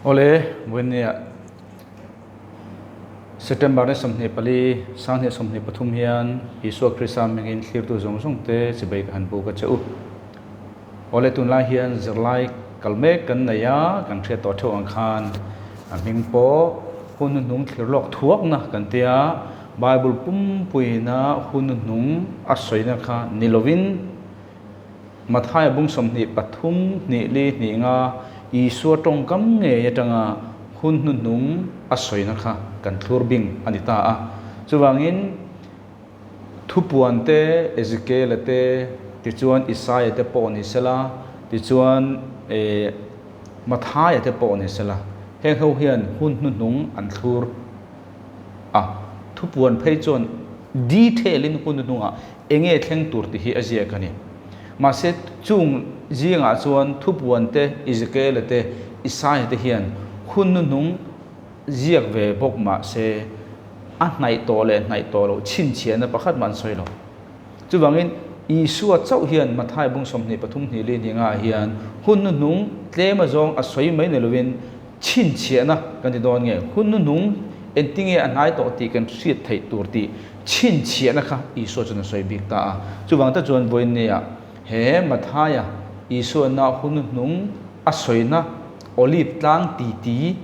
Awle, Vawinia September ni 24, 2023 hian Isua Krista hmingin thlirtu zawng zawng te chibai ka han buk a che u. Awle, tunlai hian zirlai kal mek kan nei a, kan hriat tawh theuh ang khan a hming pawh hun hnuhnung thlir lawk thuakna kan tia, Bible pumpuina hun hnuhnung a sawina kha ni lovin, Mathaia bung 23, hnih li hnih nga Isua tawngkam ngei atanga hun hnuhnung a sawina kha kan thlur bing a ni ta a. Chuvangin, thupuan te, Ezekiela te, tichuan Isaia te pawh ni sela, tichuan Mathaia te pawh ni sela, heng ho hian hun hnuhnung an thlur a. Thupuan phei chuan detail-in hun hnuhnungah Enge thleng tur tih hi a ziak a ni. Mahse, chung zingah chuan Thupuan te, Ezekiela te, Isaia te hian hun hnuhnung ziak ve bawk mahse, a hnaih tawh leh hnaih tawh loh chhinchhiahna pakhat mah an sawi lo. Chuvangin, Isua chauh hian Mathai bung 23 hnih leh hnih ngah hian hun hnuhnung tlem azawng a sawi mai ni lovin chhinchhiahna kan ti dawn nge, hun hnuhnung engtinge a hnai tawh tih kan hriat theih tur tih chhinchhiahna kha Isua chuan a sawi bik ta a. Chuvang te chuan vawiinnia he Mathaia Isuana hun hnuhnung a sawina Olive tlang titi,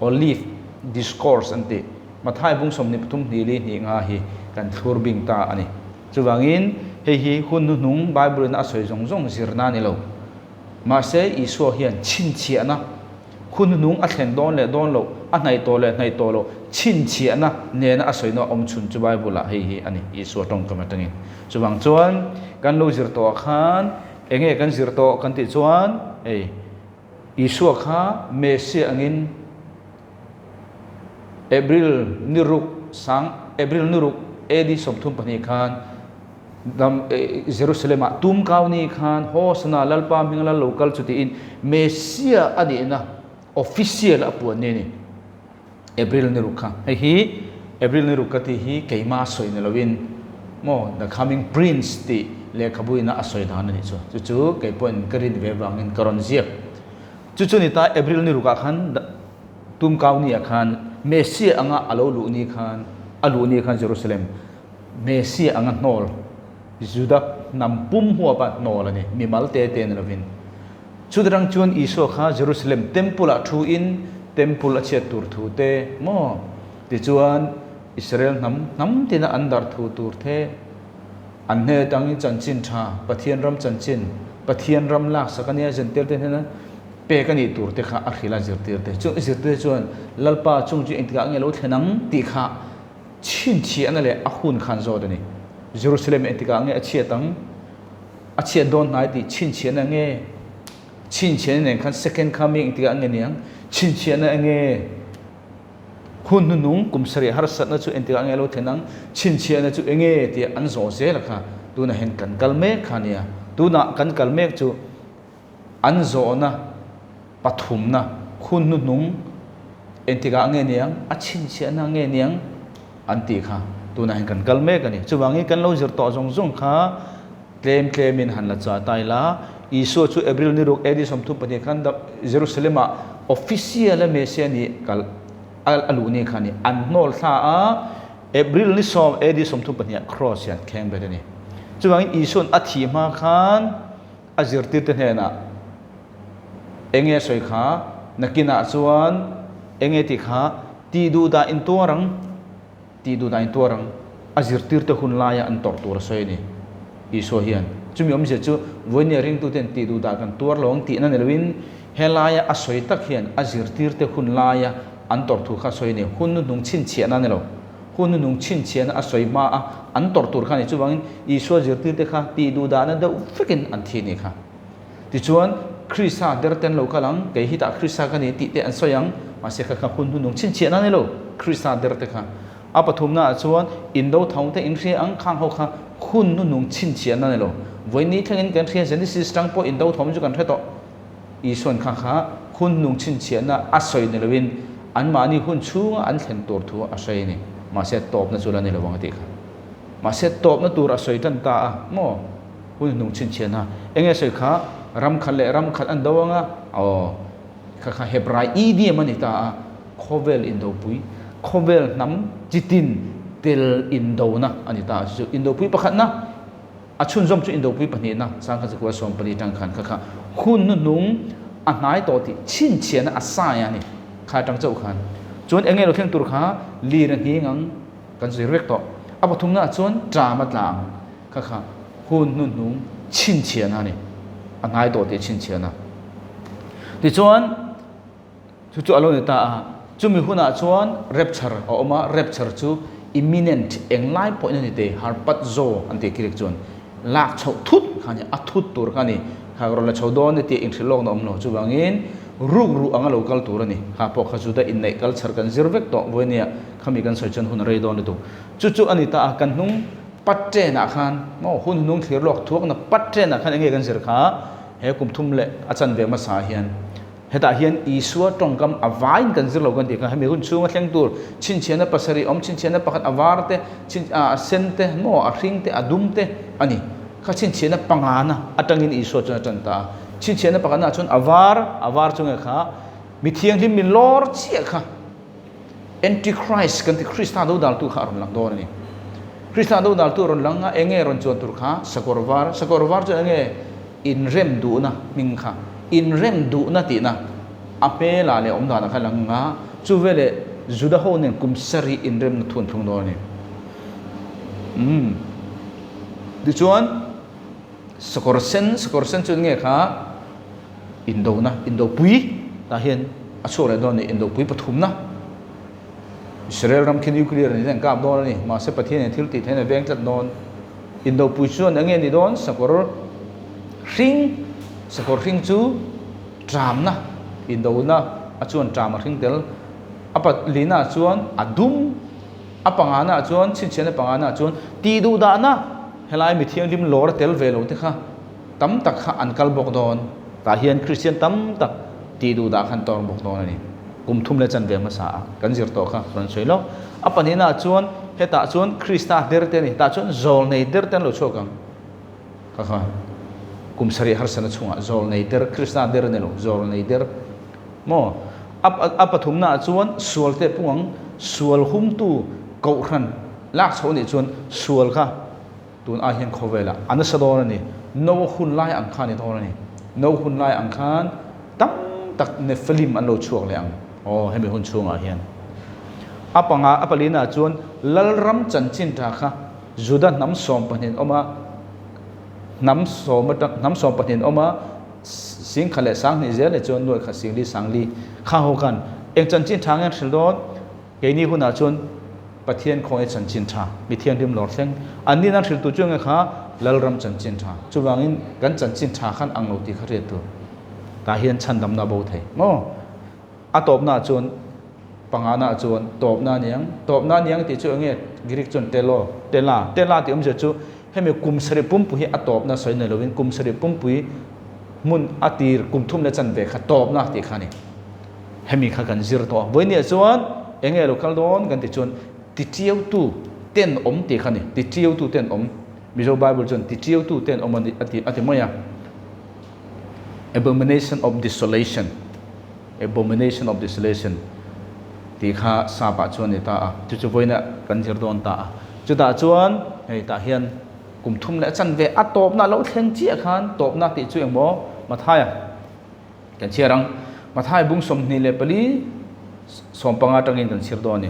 Olive Discourse an tih, Mathai bung 23 hnih li hnih nga hi kan thlur bing ta a ni. Chuvangin hei hi hun hnuhnung Bible in a sawi zawng zawng zirna a ni lo. Mahse Isua hian chhinchhiahna Hun hnuhnung a thlen dawn leh dawn loh, a hnaih tawh leh hnaih tawh loh chhinchhiahna nena a sawina awm chhun chu Bible-ah hei hi a ni, Isua tawngkam atangin. Chuvang chuan kan lo zir tawhah khan enge kan zir tawh kan tih chuan hei Isua kha Messiah angin April ni ruk sang April ni ruk AD 32 khan Dam Jerusalem ah tum kau ni khan Hosana Lalpa hming lal lo kal chu tiin Messiah a nihna official a puan ni a ni. April ni ruk kha. Hei hi April ni ruk ka tih hi keima sawi ni loin maw The Coming Prince tih lehkhabu ina a sawi dan a nih chu. Chu chu kei pawhin ka rin ve vangin ka rawn ziak. Chu chu ni ta April ni rukah khan tum kau ni ah khan Messiah anga a lo luh ni khan a luh ni khan Jerusalem Messiah anga hnawl, Juda hnam pum huapa hnawl a ni, mimal te te ni lovin. Chutirang chuan Isua kha Jerusalem Temple ah thu in Temple a chhiat tur thu te maw? Tichuan Israel hnam hnam tina an darh thu tur the an hnen atangin chanchin tha, Pathian ram chanchin, Pathian ram laksak a nia Jentail te hnena pek a nih tur te kha a hrilh a zirtir te. Chung zirtir te chuan Lalpa chung chu engtikah nge lo thlen ang tih kha Chhinchhiahna leh a hun khan zawt a ni. Jerusalem engtikah nge a chhiat ang? A chhiat dawn hnai tih chhinchhiahna nge? Chhinchhiahna nen khan second coming engtikah nge niang? Chhinchhiahna enge? Hun hnuhnung kum sarih harsatna chu engtikah nge a lo thlen ang? Chhinchhiahna chu enge tih an zawh zel a kha. Tunah hian kan kal mek kha a nia. Tunah kan kal mek chu An zawhna pathumna hun hnuhnung engtikah nge niang, a chhinchhiahna nge niang an tih kha tunah hian kan kal mek a ni. Chuvangin kan lo zir tawh zawng zawng kha tlem tlemin han la chah ta ila, Isua chu April ni ruk AD 32 khan Jerusalem-ah official-a Messiah nih kal a luh ni kha a ni. An hnawl thla a, April ni 10 AD 32 ah cross hian thleng bet a ni. Chuvangin Isua'n a thih hma khan A zirtirte hnenah, Enge sawi kha? Nakinah chuan enge tih kha tih duh dah in tuar ang, tih duh dah in tuar ang. A zirtirte hun laia an tawrh tur a sawi a ni. Isua hian chumi awmzia chu vawinia ringtuten tih duh dah kan tuar lo ang tihna ni loin helaia a sawi tak hian a zirtirte hun laia an tawrh thu kha a sawi a ni. Hun hnuhnung chhinchhiahna a ni lo. Hun nunung chhinchhiahna a sawi hma a, an tawrh tur kha a ni. Chuvangin Isua zirtirte kha tih duhdahna deuh vekin an thi a nih kha. Tichuan, Krista der ten lo kal ang, kei hi tah Krista ka ni tih te an sawi ang, mahse kha kha hun hnuhnung chhinchhiahna a ni lo, Krista der te kha. A pathumnaah chuan indo tho te in hria ang, khang ho kha hun hnuhnung chhinchhiahna a ni lo. Vawiin thlengin kan hria Genesis tang pawh indo tho chu kan hre tawh. Isuan kha kha hun nung chhinchhiahna a sawi ni loin anmahni hun chhunga an thlen tur thu a sawi a ni. Mahse tawpna chu la ni lo ang a tih kha. Mahse tawpna tur a sawi tan ta a maw? Hun nung chhinchhiahna enge sawi kha ram khat leh ram khat an do ang a? Aw. Kha kha Hebrai idiom a ni ta a, khawvel indopui, khawvel hnam chitin tel indona a ni ta a. Chu chu indopui pakhatna, a chhunzawm chu indopui pahnihna, Sangkhat zakua 14 tang khan kha kha hun hnuhnung a hnai tawh tih chhinchhiahna a sign a ni. Kha atang chauh khan chuan eng nge lo thleng tur kha lir a nghing ang kan zir vek tawh. A pathumnaah chuan ṭam a tla ang kha kha hun hnuhnung chhinchhiahna a ni. A hnai tawh tih chhinchhiahna. Tichuan chu chu a lo ni ta a, chumi hunah chuan rapture a awm a, rapture chu imminent englai pawhin a ni thei, harpazo an tih Greek chuan lak chhoh thut kha a ni, a thut tur kha a ni, kha rawn la chho dawn ni tih inhrilh lawkna a awm lo, chuvangin ruk ruh anga lo kal tur a ni, kha pawh kha Juda inneih culture kan zir vek tawh vawinia khami kan sawi chuan hun a rei dawn lutuk. Chu chu a ni ta a, kan hnung pat ṭenah khan maw hun hnung thlir lawk thuakna pat ṭenah khan eng nge kan zir kha? He kum thum leh a chanve hmasa hian hetah hian Isua tawngkam a vaiin kan zir lo kan tih kha hemi hun chhunga thleng tur chhinchhiahna pasarih awm, chhinchhiahna pakhat a var te, chhin a sen te maw a hring te a dum te a ni. Kha chhinchhiahna pangana atangin Isua chuan a tan ta a. Chhinchhiahna pakhatnaah chuan a var, a var chu nge kha mi thianghlim min lawr chiah kha. Antichrist kan ti Krista do daltu kha a rawn lang dawn a ni. Krista do daltu a rawn lang a, enge rawn chuan tur kha sakawr var, sakawr var chu enge inrem duhna hming kha, inrem duhna tihna a hmela leh awm danah kha lang a, chu veleh Juda ho nen kum sarih inremna thu an thlung dawn a ni. Umm. Tichuan sakawr sen, sakawr sen chu enge kha Indona, Indopui tah hian a chhuak leh dawn a ni, Indopui pathumna. Israel ram khi nuclear an kap dawn a ni, mahse Pathian in thil tih theihna veng tlat dawn. Indopui chuan eng nge ni dawn? Sakawr hring, sakawr hring chu tramna, indona a chuan tram a hring tel. A palina chuan a dum, a pangana chuan chhinchhiahna pangana chuan tih duh dahna, helai mi thianghlim lawr a tel ve lo te kha. Tam tak kha an kal bawk dawn. Tah hian Kristian tam tak tih duh dah khan tawng bawk dawn a ni. Kum thum leh chanve hmasa a kan zir tawh kha rawn sawi lawk. A pahnihna ah chuan hetah chuan Krista der te a ni. Tah chuan zawlnei der te an lo chhuak ang. Kha kha kum sarih harsatna chhungah zawlnei der, Krista der a ni lo, zawlnei der maw? A a pathumna ah chuan sual te pung ang, sual humtu kohhran lak chhoh a nih chuan sual kha Tun ai hian khawvelah a nasa dawn a ni. No hun lai ang khan i dawn a ni. No hun lai ang khan tam tak Nephilim an lo chhuak leh ang. Aw, hemi hun chhungah hian. A panga, a palina chuan Lalram chanchin tha kha Juda hnam 12 awm a, hnam sawm atang, hnam 12 awm a, singkhat leh sanghnih zel leh chuan nuaikhat singli sangli kha ho khan eng chanchin tha nge an hrilh dawn? Keini hunah chuan Pathian khawngaih chanchin tha, mi thianghlim lawr thleng, an nin an hrilhtu chu enge kha Lalram chanchin tha. Chuvangin kan chanchin tha khan ang lo tih kha hriat tur. Tah hian chhandamna a bo thei maw? A tawpnaah chuan panganaah chuan tawpna a niang. Tawpna a niang tih chu enge Greek chuan telo, tela, tela tih awmzia chu hemi kum sarih pumpui hi a tawpna sawi nei lovin kum sarih pumpui hmun a tir kum thum leh chanve kha tawpna tih kha a ni. Hemi kha kan zir tawh a, vawinia chuan eng nge lo kal dawn kan tih chuan titiautu ten awm tih kha a ni, titiautu ten awm, Mizo Bible chuan titiautu ten awm a ni a ti a ti mai a, abomination of desolation, abomination of desolation tih kha sap ah chuan a ni ta a, chu chu vawiina kan zir dawn ta a, chutah chuan hei tah hian kum thum leh chanve a tawpna lo thleng chiah khan tawpna tih chu engmaw Mathaia. Kan chhiar ang. Mathai bung 24 15 atangin kan chhiar dawn a ni.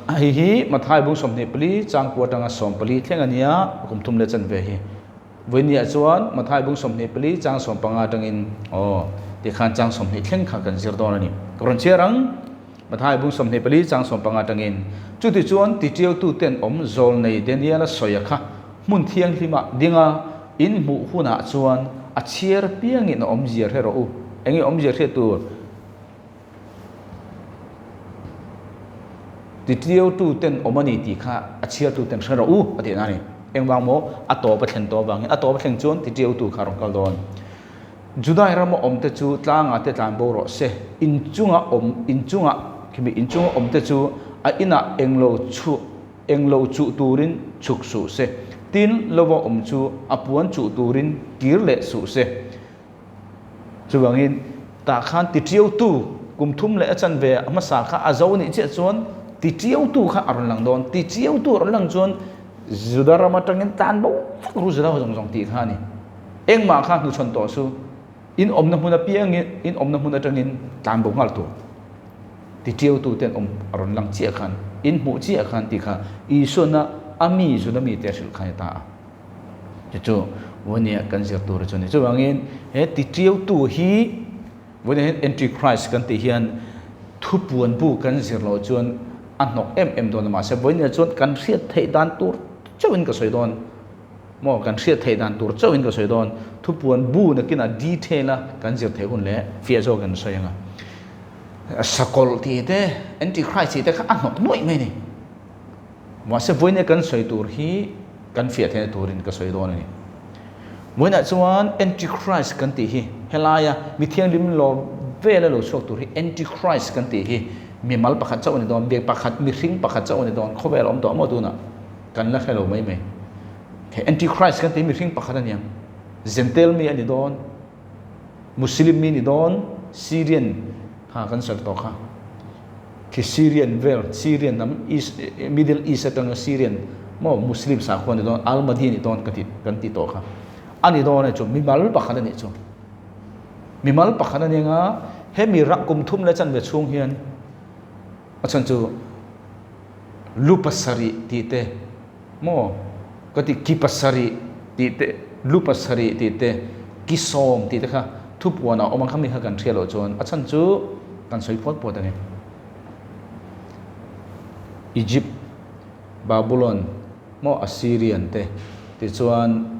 Hei hi Mathai bung 24 changkua atanga 14 thleng a nia, kum thum leh chanve hi. Vawinia chuan Mathai bung 24 chang 15 atangin aw tikhan chang 20 thleng kha kan zir dawn a ni. Ka rawn chhiar ang. Mathai bung 24 chang 15 atangin chuti chuan titiautu ten awm zawlnei Daniela sawia kha hmun thianghlimah dinga in hmuh hunah chuan a chhiar piangin a awmzia hre rawh u. Enge awmzia hriat tur? Titiautu ten awm a ni tih kha a chhiartu ten hre rawh u a tihna a ni. Engvang maw? A tawp a thlen tawh avangin a tawp a thleng chuan titiautu kha a rawn kal dawn. Judai rama awmte chu tlangah te tlan bo rawh se, inchunga awm inchunga khimi inchunga awmte chu a inah englo chhuah Eng lo chuh turin chhuk suh se, tin lova awm chu a puan chuh turin kir leh suh se. Chuvangin Tah khan titiautu kum thum leh a chanve a hmasa kha a zo nih chiah chuan titiautu kha a rawn lang dawn. Titiautu a rawn lang chuan Juda ram atangin tlan bo vek ru Juda ho zawng zawng tih kha a ni. Engmah kha hnuchhawn tawh su. In awmna hmun apiangin in awmna hmun atangin tlan bo nghal tur. Titiautu ten awm a rawn lang chiah khan in hmuh chiah khan tih kha Isuana a mi Juda mite a hrilh kha a ni ta a. Chu chu Vawnia kan zir tur chu a ni. Chuvangin he titiautu hi Vawnia hian Antichrist kan tih hian thupuan bu kan zir loh chuan a hnawk em em dawn a, mahse Vawnia chuan kan hriat theih dan tur chauhin ka sawi dawn maw, kan hriat theih dan tur chauhin ka sawi dawn. Thupuan bu nakinah detail a kan zir theih hun leh fiah zawk in sawi ang a. Sakawlh tih te Antichrist tih te kha a hnawk nuaih mai a ni. Mahse vawiina kan sawi tur hi kan fiah theihna turin ka sawi dawn a ni. Vawiinah chuan Antichrist kan tih hi helaia mi thianghlim lawr vela lo chhuak tur hi Antichrist kan tih hi mimal pakhat chauh a ni dawn, mi pakhat, mihring pakhat chauh a ni dawn, khawvel a awm tawh maw tunah kan la hre lo mai mai. He Antichrist kan tih hi mihring pakhat a ni ang, Gentile mi a ni dawn, Muslim mi ni dawn, Syrian kha kan sawi tawh kha. Khi Syrian vel, Syrian lam East, Middle East atanga Syrian maw Muslim sakhua ni dawn, Al-Mahdi ni dawn ka ti kan ti tawh kha. A ni dawn a ni chu, mimal pakhat a nih chu. Mimal pakhat a ni anga hemi rak kum thum leh chanve chhung hian a chhan chu lu pasarih tih te maw ka ti ki pasarih tih te lu pasarih tih te ki sawm tih te kha thupuan a awm ang kha mi kha kan hriat loh chuan a chhan chu kan sawi phawt phawt a ni. Egypt, Babylon maw Assyrian te tichuan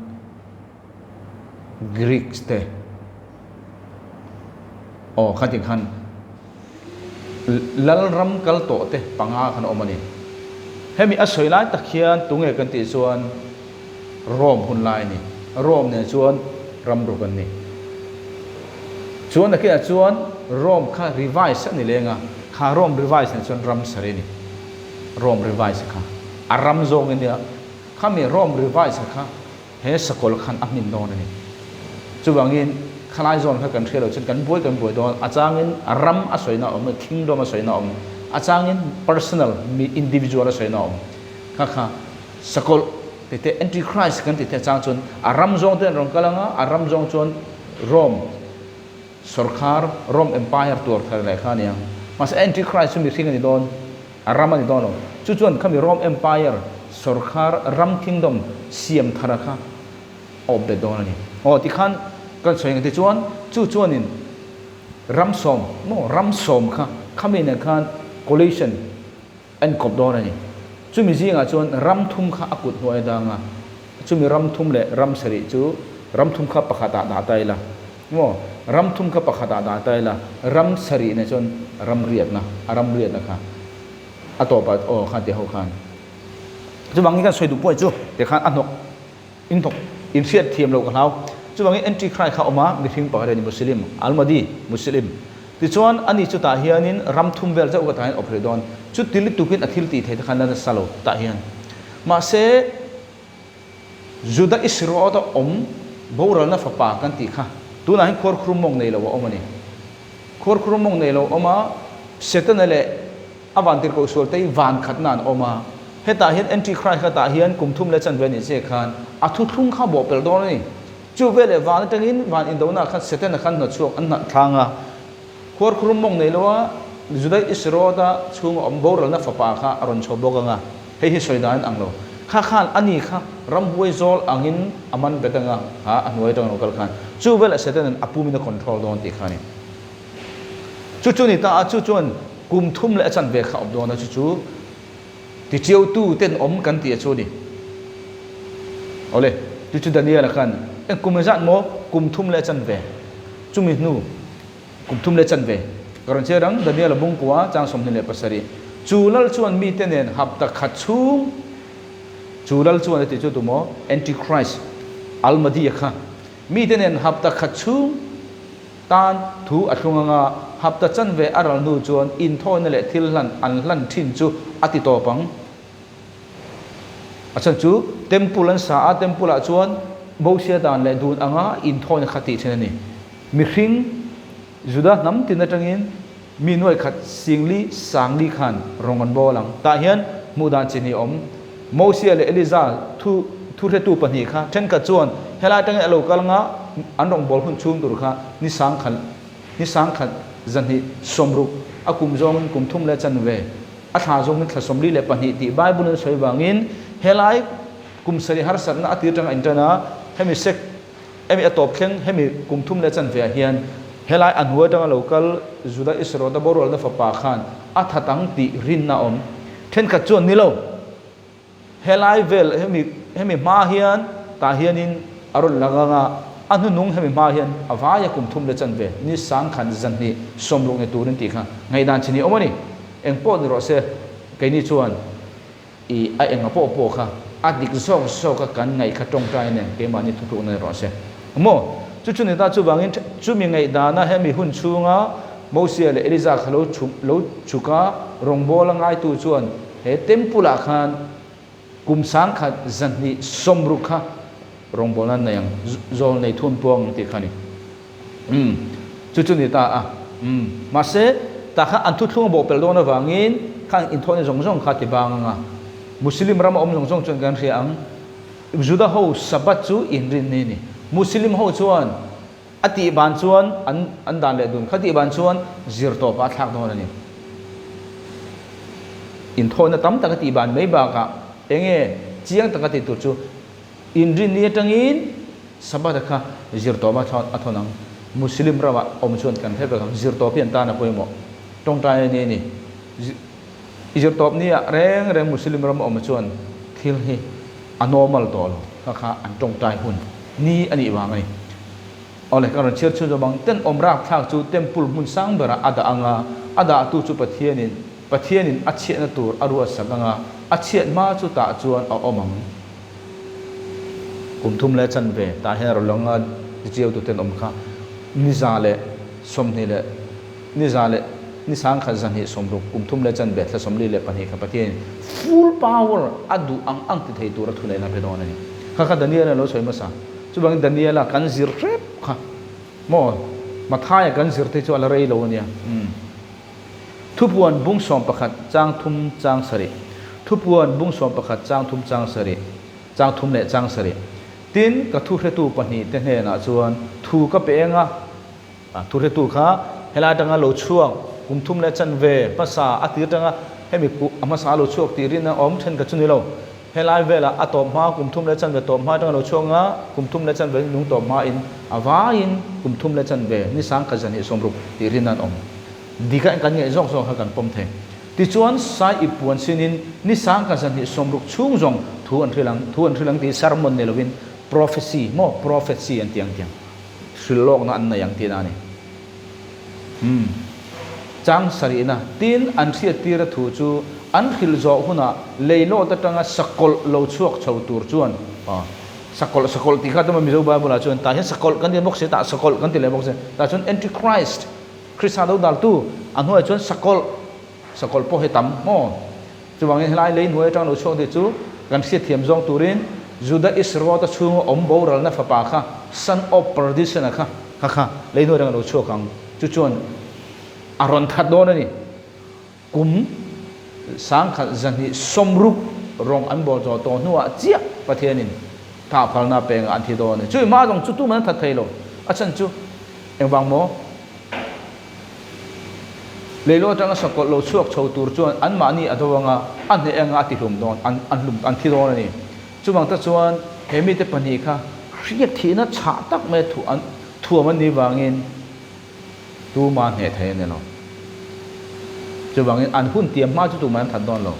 Greeks te aw khati khan Lalram kal tawh te panga khan a awm a ni. Hemi a sawi lai tak hian tunge kan tih chuan Rome hun lai a ni. Rome nen chuan ram ruk an ni. Chuan nakinah chuan Rome kha revise a ni leng a, kha Rome revise nen chuan ram sari a ni. Rome revise kha a ram zawng a nia. Khami Rome revise kha He sakawlh khan a hmin dawn a ni. Chuvangin khalai zawn kha kan hria lo chuan kan buai kan buai dawn. A changin ram a sawina a awm, kingdom a sawina a awm, a changin personal, mi individual a sawina a awm. Kha kha sakawlh ti te, antichrist kan ti te chang chuan a ram zawng te an rawn kal ang a, a ram zawng chuan Rome sawrkhar, Rome empire tuar thar leh kha a ni ang. Mahse antichrist chu mihring a ni dawn. A ram a ni dawn lo. Chu chuan khami Rome Empire, sawrkhar ram kingdom, siam thara kha a awp bet dawn a ni. Aw tikhan kan sawi ang tichuan chu chuanin ram sawm maw ram sawm kha khami nen khan coalition a inkawp dawn a ni. Chumi zingah chuan ram thum kha a kut hnuai a dang a, chumi ram thum leh ram sarih chu ram thum kha pakhatah dah ta ila. Maw? Ram thum kha pakhat ah dah ta ila, ram sarih nen chuan ram riatna, a ram riatna kha a tawp ah aw khan tih ho khan. Chuvangin kan sawi duh pawh chu ti khan a hnawk in hnawk in hriat thiam loh ka hlau. Chuvangin Antichrist kha a awm a, mihring pakhat a ni Muslim, Al-Mahdi, Muslim. Tichuan ani chu tah hianin ram thum vel chauh ka tah hian awp hrih dawn. Chuti lutukin a thil tih theih te khan la nasa lo tah hian. Mahse. Juda Isriot a awm boralna fapa kan tih kha tunah hian khuarkhur mawng nei lo a awm a ni. Khuarkhur mawng nei lo a awm a, Setana leh a vantirhkoh sualte hi van khatna an awm a. Hetah hian Antichrist kha tah hian kum thum leh chanve a nih che khan a thuthlung kha bawhpelh dawn a ni. Chu veleh van atangin van indona khan Setana khan hnawtchhuak an hnah thlang a. Khuarkhur mawng nei lo a Juda Isriot a chhunga awm boralna fapa kha a rawn chho bawk ang a. Hei hi sawi dan ang lo. Kha khan a ni kha ramhuai zawl angin a man bet anga ha a hnuai atanga lo kal khan chu velah Satan-a'n a pumin a control dawn tih kha a ni. Chu chu ni ta a, chu chuan kum thum leh a chanve kha a awm dawn a, chu chu tichiautu ten awm kan tih a chu a ni. Awle, chu chu Daniel-a khan eng kum engzat maw kum thum leh a chanve chumi hnu Kum thum leh chanve ka rawn chhiar ang, Daniel-a bungkua chang 27. Chu lal chuan mite nen hapta khat chhung, chu lal chuan a ti chu tumaw, Antichrist, Al-Mahdi-a kha, mite nen hapta khat chhung tan thu a thlung anga hapta chanve a ral hnu chuan inthawina leh thil hlan an hlan thin chu a ti tawp ang. A chhan chu Temple an sa a, Temple ah chuan Mosia dan leh dun anga inthawina kha tih thin a ni. Mihring. Juda hnam tin atangin mi nuai khat singli sangli khan rawng an bawl ang. Tah hian hmuh dan chi hnih a awm. Mosia leh Eliza thu thuhretu pahnih kha thenkhat chuan helai atangin a lo kal anga an rawng bawl hun chhung tur kha ni sangkhat ni sangkhat zahnih sawmruk a kum zawngin kum thum leh chanve a thla zawngin thla 42 tih Bible in a sawi vangin helai kum sarih harsatna a tir tanga intan a hemi sek Hemi a tawp thleng, hemi kum thum leh chanve ah hian helai a hnuai atanga lo kal Juda Isarota boralna fapa khan a that ang tih rinna a awm. Thenkhat chuan ni lo, helai vel hemi hemi hma hian tah hianin a rawn lang ang a, a hnuhnung hemi hma hian a vaia kum thum leh chanve ni sangkhat zanhnih sawmruk ni turin tih kha ngaihdan chi ni awm a ni. Engpawh ni rawh se, keini chuan. I a enga pawh pawh kha a dik zawk zawk a kan ngaih kha tawngtai nen keimahni thutlukna ni rawh se. Maw? Chu chu ni ta chuvangin chumi ngaihdana hemi hun chhunga Mosia leh Eliza kha lo chhuk lo chhuk a rawngbawla ngaitu chuan he temple ah khan kum sangkhat zahnih sawmruk kha rawngbawlna nei ang zawl nei thun puang ang tih kha a ni. Umm chu chu ni ta a. Umm mahse tah khan an thuthlung a bawhpelh dawn avangin khan inthawhna zawng zawng kha ti bang ang a. Muslim rama awm zawng zawng chuan kan hria ang. Juda ho Sabbath chu inrinni a ni. Muslim ho chuan a tih ban chuan an an dan leh dun kha tih ban chuan zir tawpah a thlak dawn a ni. Inthawhna tam tak a tih ban mai bakah enge chiang taka tih tur chu Inrinni atangin Sabbath kha zirtawp a a thawn ang. Muslim ramah awm chuan kan hre vek ang. Zirtawp hi an tan a pawimawh. Tawngtai a ni a ni. Zirtawp ni ah reng reng Muslim ram awm chuan thil hi a normal tawh lo. Kha kha an tawngtai hun ni a nih vang a ni. Awle ka rawn chhiar chhun zawm ang. Tenawm rakthlak chu temple hmun sang berah a dah ang a, a dahtu chu Pathianin Pathianin a chhiatna tur a ruatsak ang a, a chhiat hma chu tah chuan a awm ang. Kum thum leh chanve tah hian rawn lang a, chiau tuten awm kha ni 120 leh ni za leh ni sangkhat zahnih sawmruk kum thum leh chanve thla 42 kha Pathianin full power a duh ang ang ti thei tura thuneihna a pe dawn a ni. Kha kha Daniel a lo sawi hmasa. Chuvangin Daniela kan zir hrep kha maw Mathaia kan zir te chu a la rei lo a nia. Umm. Thupuan bung 11 chang thum chang sarih Thupuan bung 11 chang thum chang sarih chang thum leh chang sarih Tin, ka thuhretu pahnih te hnenah chuan thu ka pe eng a, thuhretu kha helai atanga lo chhuak kum thum leh chanve hmasa a tir tanga hemi a hmasa a lo chhuak tih rin a awm then ka chu ni lo. Helai velah a tawp hma kum thum leh chanve tawp hma atanga lo chhuak nga, kum thum leh chanve nung tawp hmain a vaiin kum thum leh chanve ni sangkhat zahnih 60 tih rin an awm. Dika kan ngaih zawk zawk kha kan pawm thei. Tichuan sai ip puan sinin ni sangkhat zahnih 60 chhung zawng thu an hrilh ang, thu an hrilh ang tih hi sermon ni lovin prophecy maw prophecy an ti ang tiang hrilh lawkna an nei ang tihna a ni. Umm. Chang sarihna, tin an hriattira thu chu an hrilh zawh hunah leilawt atanga sakawlh lo chhuak chho tur chuan, aw, sakawlh, sakawlh tih kha tuma Mizo Bible ah chuan tah hian sakawlh kan ti bawk si, tah sakawlh kan ti leh bawk si, tah chuan Antichrist, Krista lo daltu, a hnuaiah chuan sakawlh, sakawlh pawh hi tam maw? Chuvangin helai lei hnuai atang lo chhuak tih chu kan hriatthiam zawng turin Juda Isarota chhunga awm boralna fapa kha, son of perdition-a kha, kha kha lei hnuai atang a lo chhuak ang. Chu chuan a rawn that dawn a ni. Kum sangkhat 260 rawng an bawl zawh tawh hnuah chiah Pathianin thah phalna pengah an thi dawn a ni. Chu hma zawng chu tuman an that thei lo. A chhan chu engvang maw? Leilaw atanga sakawlh lo chhuak chho tur chuan anmahni a do anga, a hneh anga a tihlum dawn, an an hlum, an thi dawn a ni. Chuvang te chuan he mite pahnih kha hriat thihna chhah tak mai thu an thuam an nih vangin tuma hneh thei a ni lo. Chuvangin an hun tiam hma chu tumah an that dawn lo.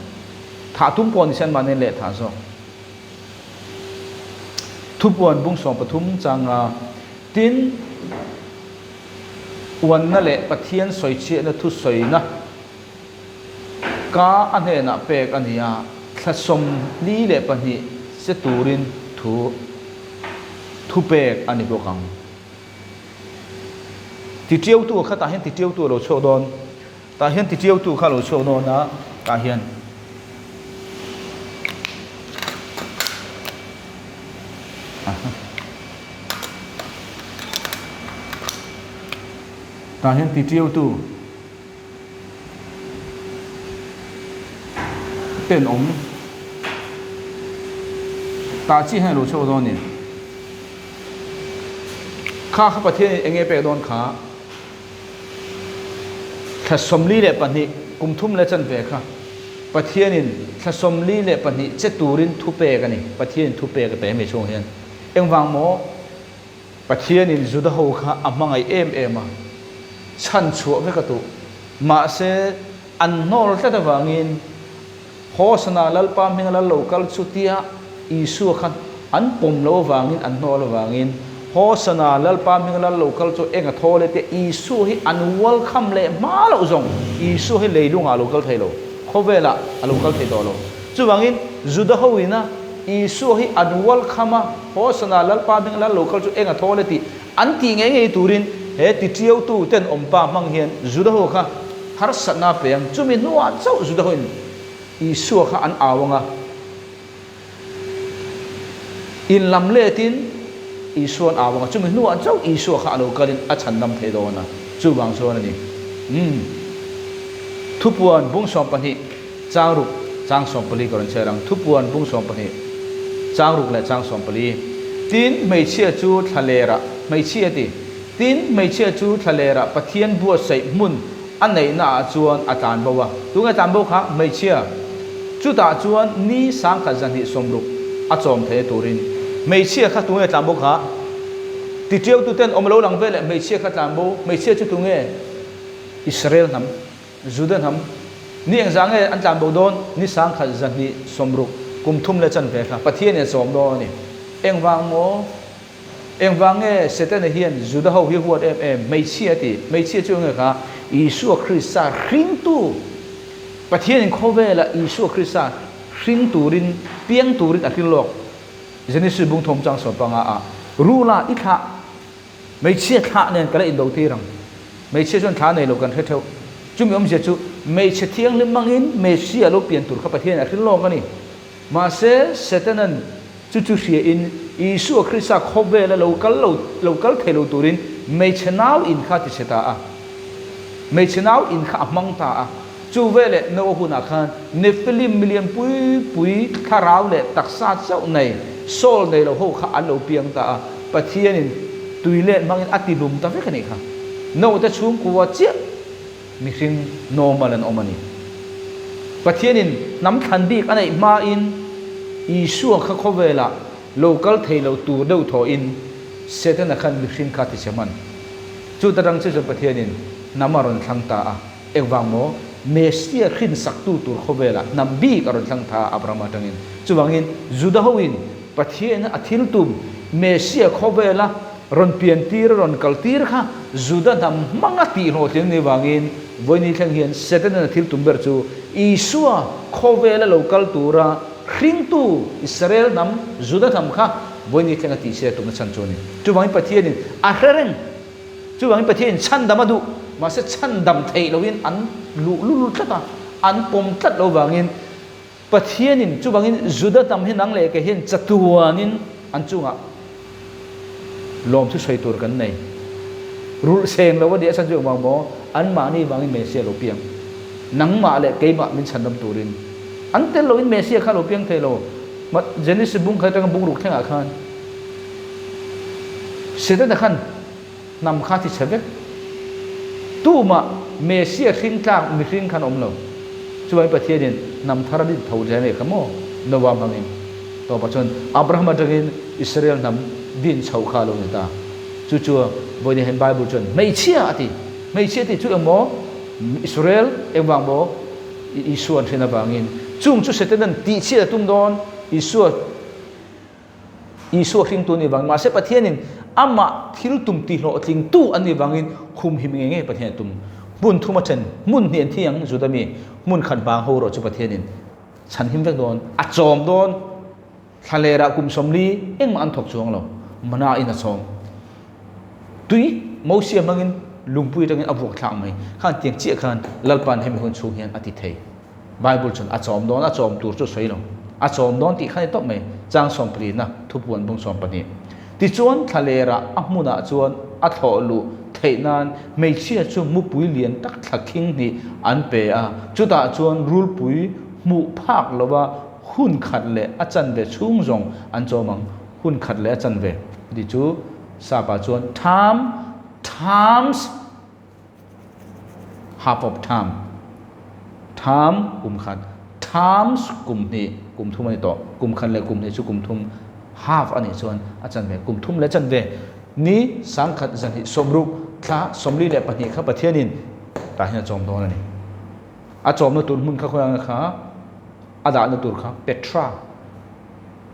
Thah tum pawh ni se anmahni leh thah zawk. Thupuan bung 13 changa tin, Uanna leh Pathian sawichhiahna thusawina ka a hnenah pek a ni a, thla 42 che turin thu thu pek a ni bawk ang. Titiautu kha tah hian titiautu a lo chhuak dawn, tah hian titiautu kha a lo chhuak dawn a, tah hian. Tah hian titiautu tenawm tah chiah hian a lo chhuak dawn a ni. Kha kha Pathianin eng nge pek dawn kha? Thla 42, kum thum leh chanve kha Pathianin thla 42 che turin thu pek a ni. Pathianin thu pek a pe hemi chhung hian. Engvang maw? Pathianin Juda ho kha a hmangaih em em a, chhan chhuah vek a tuh. Mahse, an hnawl tlat avangin Hosana Lalpa hminga lal lo kal chu tia Isua kha an pawm lo avangin an hnawl avangin Hosana Lalpa hminga lal lo kal chu eng a thaw le tia Isua hi an welcome leh hma loh zawng Isua hi leilungah a lo kal thei lo, khawvelah a lo kal thei tawh lo. Chuvangin Juda ho ina Isua hi an welcome a, Hosana Lalpa hminga lal lo kal chu eng a thaw le tih an tih ngei ngei turin he titiautu tenawmpa hmang hian Juda ho kha harsatna a pe ang. Chumi hnuah chauh Juda hoin Isua kha an au ang a, in lam letin Isua an au ang a, chumi hnuah chauh Isua kha a lo kalin a chhandam thei dawn a, chuvang chuan a ni. Umm. Thupuan bung 12 chang ruk chang 14 ka rawn chhiar ang. Thupuan bung 12 chang ruk leh chang 14. Tin, hmeichhia chu thlalerah, hmeichhia ti. Tin, hmeichhia chu thlalerah Pathian buatsaih hmun a neihna ah chuan a tlan bo a. Tunge tlan bo kha? Hmeichhia. Chutah chuan ni sangkhat zahnih sawmruk a chawm thei turin. Hmeichhia kha tunge tlan bo kha? Titiautu ten awm lo lang veleh hmeichhia kha tlan bo. Hmeichhia chu tunge? Israel hnam, Juda hnam. Ni engzah nge an tlan bo dawn? Ni sangkhat zahnih sawmruk kum thum leh chanve kha Pathianin a chawm dawn a ni. Engvang maw? Engvang nge Setana hian Juda ho hi huat em em? Hmeichhia a ti. Hmeichhia chu enge kha? Isua Krista hringtu. Pathianin khawvela Isua Krista hring turin, piang turin a hring lawk. Genesis bung thawm chang 15 ah, Rula i thlah, hmeichhia thlah nen ka la indo tir ang. Hmeichhia chuan thlah nei lo kan hre theuh. Chumi awmzia chu hmeichhe thianghlim hmangin Messia lo pian tur kha Pathianin a hring lawk a ni. Mahse, Setanan chu chu hriain Isua Krista khawvela lo kal lo lo kal thei lo turin hmeichhe nau in kha a tichhe ta a. Hmeichhe nau in kha a hmang ta a. Chu veleh Noa hunah khan Nephilim milian pui pui thlarau leh taksa chauh nei, soul nei lo ho kha an lo piang ta a. Pathianin tui let hmangin a tihlum ta vek a nih kha. Noa te chhungkua chiah Mihring normal an awm a ni. Pathianin hnam thlan bik a neih hmain Isua kha khawvelah lo kal thei lo tur deuh thawhin Setana khan mihring kha ti che hman. Chu ta rang chu chuan Pathianin hnam a rawn thlang ta a. Engvang maw? Messia hrinsaktu tur khawvelah hnam bik a rawn thlang ta a Abrahama atangin. Chuvangin Juda hoin Pathianin a thil tum Messia khawvela Rawn pian tir a rawn kal tir kha Juda hnam hmanga tih hlawhtling ni vangin vawiini thleng hian Setanan a thil tum ber chu Isua khawvela lo kal tura hringtu Israel hnam Juda hnam kha vawiini thleng a tih chhiat tumna chhan chu a ni. Chuvangin Pathianin a hre reng. Chuvangin Pathianin chhandam a duh. Mahse chhandam theih loin an luh lul tlat a, an pawm tlat lo vangin Pathianin chuvangin Juda hnam hi nang leh kei hian chatuanin an chungah lawmthu sawi tur kan nei. Rulh seng lo a nih a chhan chu engvang maw? Anmahni vangin Messiah lo piang. Nangmah leh keimah min chhandam turin. An tel loin Messiah kha lo piang thei lo. Genesis bung khat atanga bung ruk thlengah khan Setana khan hnam kha ti chhe vek. Tumah Messiah hring tlak mihring khan awm lo. Chuvangin Pathianin hnam thar a din tho zel ngei kha maw? Noah hmangin. Tawpah chuan Abraham atangin Israel hnam din chhoh kha a lo ni ta. Chu chu vawiin hian Bible chuan hmeichhia a ti. Hmeichhia tih chu engmaw? Israel engvang maw? Isua an hriat avangin. Chung chu Setanan tihchhiat a tum dawn Isua. Isua hringtu a nih vangin, mahse Pathianin amah thil tum tihlawhtlingtu an nih vangin khumhim ngei ngei Pathian a tum. Hmun thum a then, hmun hnih an thi ang Juda mi, hmun khat vang ho erawh chu Pathianin chhanhim vek dawn, a chawm dawn. Thlalerah kum 40 engmah an thawk chuang lo, mana in a chawm. Tui Mosia hmangin lungpui atangin a vuak thlak mai. Khan tiang chiah khan Lalpa'n hemi hun chhung hian a ti thei. Bible chuan a chawm dawn, a chawm tur chu sawi lo. A chawm dawn tih kha ni tawp mai, chang 14 na thupuan bung 12. Tichuan thlalerah a hmunah chuan a thlawh luh theih nan hmeichhia chu mupui lian tak thla khing hnih an pe a, chutah chuan rulpui hmuh phak lova hun khat leh a chanve chhung zawng an chawm ang. Hun khat leh a chanve tih chu sapa chuan time times half of time, time kum khat, times kum hnih, kum thum a ni tawh, kum khat leh kum hnih chu kum thum half a nih chuan a chanve, kum thum leh chanve ni sangkhat zanhnih sawmruk thla 42 kha Pathianin tah hian a chawm dawn a ni. A chawmna tur hmun kha khawiah nge kha a dahna tur kha Petra,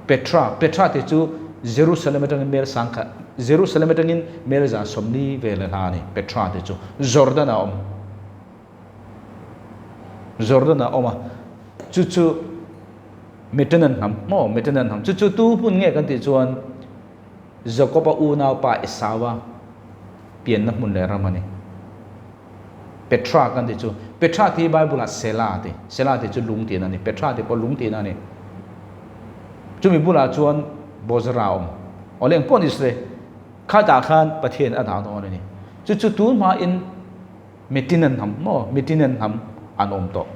Petra, Petra tih chu Jerusalem atangin mel sangkhat, Jerusalem atangin mel 140 vel a hla a ni, Petra tih chu Jordan a awm. Jordan a awm a, chu chu Metanan hnam maw, Metanan hnam, chu chu tu hmun nge kan tih chuan Jakob-a unaupa Esau-a pianna hmun leh ram a ni. Petra kan tih chu, Petra tih hi Bible-ah Sela a ti, Sela tih chu lung tihna a ni, Petra tih pawh lung tihna a ni. Chumi bulah chuan Bozra a awm. Awle engpawh ni se, khatah khan Pathian a dah dawn a ni. Chu chu tun hmain mitin an hnam maw, mitin an hnam an awm tawh.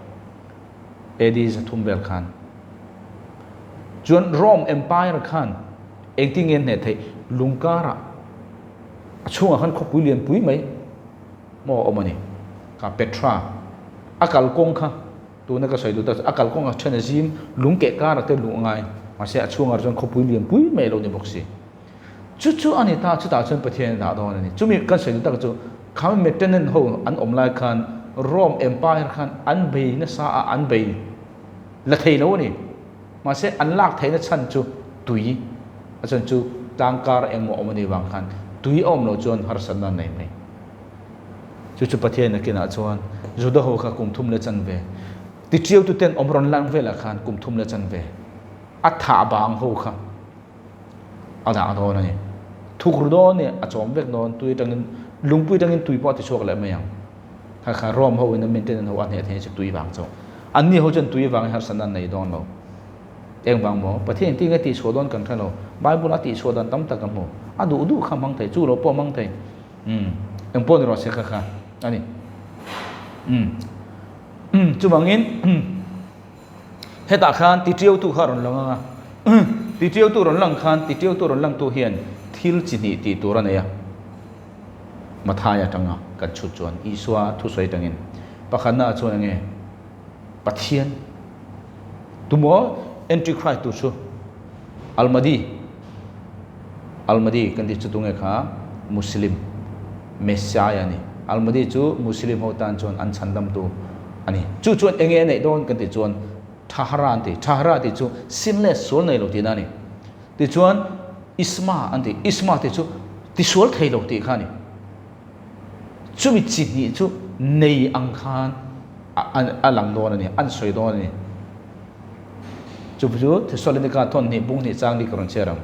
AD 300 vel khan. Chuan Rome Empire khan engtin nge an hneh theih? Lungkarah a chhungah khan khawpui lianpui mai maw awm a ni. Kha Petra a kalkawng kha tuna ka sawi duh tak chu a kalkawng a then a zim lung keh karah te luh a ngai mahse a chhungah chuan khawpui lianpui mai a lo ni bawk si. Chu chu a ni ta, chutah chuan Pathian a dah dawn a ni. Chumi kan sawi duh tak chu kha Mediterranean ho an awm lai khan Rome Empire khan an bei nasa a, an bei la thei lo a ni. Mahse an lak theihna chhan chu tui a chuan chu tlangkar engmaw awm a nih vang khan tui a awm loh chuan harsatna an nei mai. Chu chu Pathian nakinah chuan Juda ho kha kum thum leh chanve tichiau tuten awm rawn lang velah khan kum thum leh chanve a thah bang ho kha a dah dawn a ni. Thukru dawn nih a chawm vek dawn tui atangin lungpui atangin tui pawh a ti chhuak leh mai ang. Kha kha Rome ho in a maintenance ho a hneh thei chu tui vang chauh. Anni ho chuan tui vangin harsatna an nei dawn lo. Eng vang maw? Pathian in tinge tihchhuah dawn kan hre lo. Bible a tihchhuah dan tam tak ka hmu. A duh duh kha hmang thei, chu lo pawh hmang thei. Umm, eng pawh ni rawh se kha kha a ni. Umm, umm, chuvangin hetah khan titiautu kha a rawn lang ang a. Titiautu rawn lang khan titiautu rawn langtu hian thil chi hnih tih tur a nei a. Matthai atanga kan chhut chuan Isua thusawi atangin pakhatna ah chuan enge Pathian tumaw Antichrist tu chu Almadi Almadi kan tih chu tunge kha Muslim Messiah a ni Almadi chu Muslim ho tan chuan an chhandam tu a ni chu chuan enge a neih dawn kan tih chuan Thahara an ti Thahara tih chu sinless sual nei lo tihna a ni. Tichuan, Isma an ti. Isma tih chu tisual thei lo tih kha a ni. Chumi chi hnih chu nei ang khan a lang dawn a ni, an sawi dawn a ni. Chu chu Thesalonika thawn hnih bung hnih chang li ka rawn chhiar ang.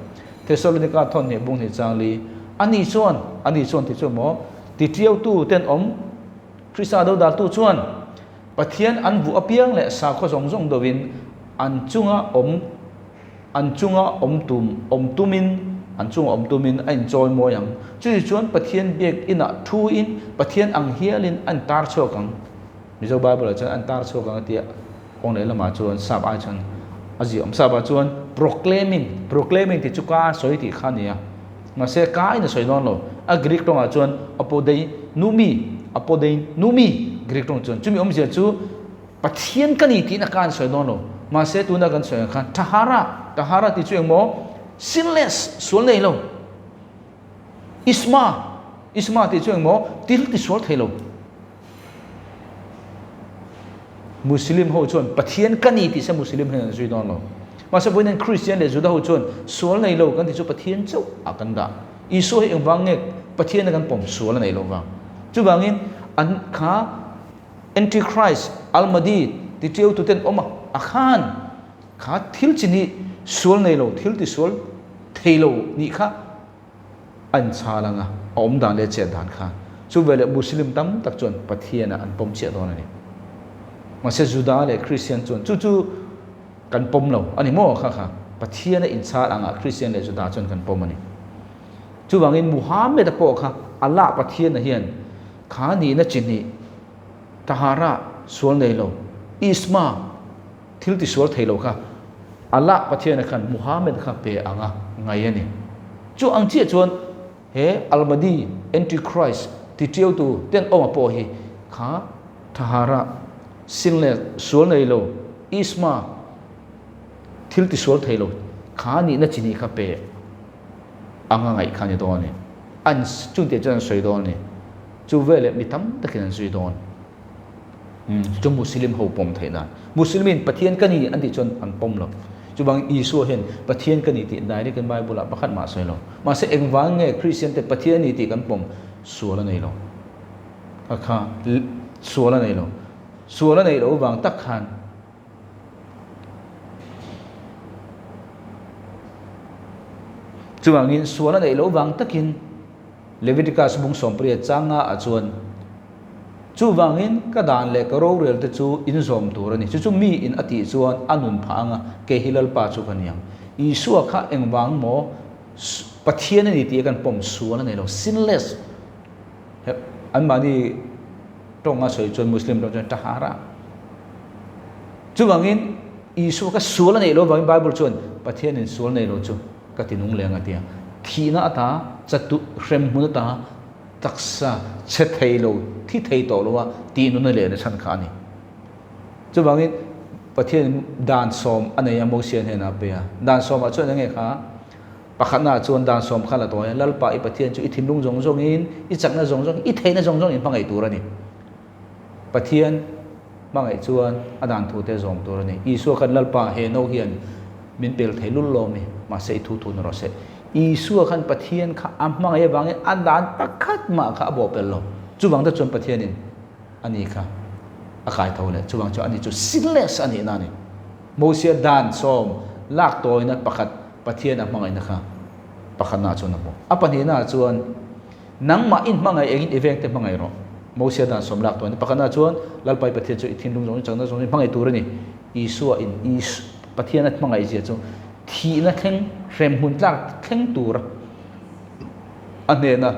Thesalonika thawn hnih bung hnih chang li, Ani chuan, ani chuan tih chu maw, titiautu tenawm Krista dodaltu chuan Pathian an vuah apiang leh sakhaw zawng zawng dovin an chunga awm An chunga awm tum awm tumin an chunga awm tumin a inchawi mawi ang. Chutichuan chuan Pathian biak inah thuin Pathian ang hialin a intar chhuak ang. Mizo Bible-ah chuan a intar chhuak ang a tia, kawng leh lamah chuan sap ai chuan a ziah awm. Sap ah chuan proclaiming, proclaiming tih chu ka sawi tih kha a ni a. Mahse ka in a sawi dawn lo. A Greek tawngah chuan apodei numi, apodei numi Greek tawng chuan. Chumi awmzia chu Pathian ka ni tiin a ka an sawi dawn lo. Mahse tuna kan sawi ang khan Tahara, Tahara tih chu engmaw? Sinless, sual nei lo. Isma, Isma tih chu engmaw? Til ti sual thei lo. Muslim ho chuan Pathian ka ni tih se Muslim hian an zui dawn lo. Mahse vawiin Christian leh Juda ho chuan sual nei lo kan tih chu Pathian chauh ah kan dah. Isua hi engvang nge Pathian a kan pawm sual a nei lo vang. Chuvangin an kha Antichrist, Al-Mahdi, ti ṭiau tuten awm a, a khan kha thil chi nih sual nei lo, thil ti sual thei lo nih kha a inchhal ang a, a awm dan leh chet dan kha. Chu veleh Muslim tam tak chuan Pathian ah an pawm chiah dawn a ni. Mahse Juda leh Christian chuan chu chu kan pawm lo a ni maw kha kha Pathian a inchhal ang ah Christian leh Juda chuan kan pawm a ni. Chuvangin Muhammad-a pawh kha Allah Pathian-a hian kha nihna chi hnih, Tahara, sual nei lo, Isma, thil ti sual thei lo kha Allah Pathian-a khan Muhammad kha pe anga ngai a ni. Chu ang chiah chuan he Al-Mahdi, Antichrist, ti tiautu tenawma pawh hi kha Tahara, sinless, sual nei lo, Isma, thil ti sual thei lo kha nihna chi hnih kha pe anga ngaih kha a ni dawn a ni. An chungte chuan an sawi dawn a ni. Chu veleh mi tam takin an zui dawn. Chu Muslim ho pawm theih dan. Muslimin Pathian ka ni an tih chuan an pawm lo. Chuvangin Isua hian Pathian ka ni tih direct in Bible ah pakhat mah a sawi lo. Mahse engvang nge Christian te Pathian a ni tih kan pawm? Sual a nei lo. Kha kha sual a nei lo. Sual a neih loh vang tak khan Chuvangin sual a neih loh vang takin Leviticus bung sawmpariat changa ah chuan, Chuvangin ka dan leh ka rorel te chu in zawm tur a ni. Chu chu mi in a tih chuan a nun phah anga kei hi Lalpa chu ka ni ang. Isua kha engvang maw Pathian a ni tih a kan pawm sual a nei lo, sinless. Anmahni tawnga sawi chuan Muslim tawng chuan tahara. Chuvangin Isua kha sual a neih loh avangin Bible chuan Pathianin sual nei lo chu ka ti nung leng a ti a. Thihna ata chatu hrem hmun ata taksa chhe thei lo, thi thei tawh lo a tih nun a leh na chhan kha a ni. Chuvangin Pathianin dan sawm a nei a Mosia hnenah a pe a. Dan sawmah chuan enge kha? Pakhatnaah chuan dan sawm kha la tawi a, Lalpa i Pathian chu i thinlung zawng zawngin, i chakna zawng zawngin, i theihna zawng zawngin hmangaih tur a ni. Pathian hmangaih chuan a dan thute zawm tur a ni. Isua khan Lalpa he no hian min pel thei lul lo mi, mahse i thu thu na rawh se. Isua khan Pathian kha a hmangaih avangin a dan pakhat mah kha a bawhpelh lo. Chuvang te chuan Pathianin a ni kha a kai tho leh. Chuvang chuan ani chu sinless a nihna a ni. Mosia dan sawm lak tawina pakhat Pathian a hmangaihna kha pakhatnaah chuan a hmu. A pahnihnaah chuan nangmah in hmangaih engin i vengte hmangaih rawh. Mosia dan sawm lak tawina pakhatnaah chuan Lalpai Pathian chu i thinlung zawng chakna zawng hmangaih tur a ni. Isua in Is Pathian a hmangaih zia chu thihna thleng hremhmun tlak thleng tur a hnena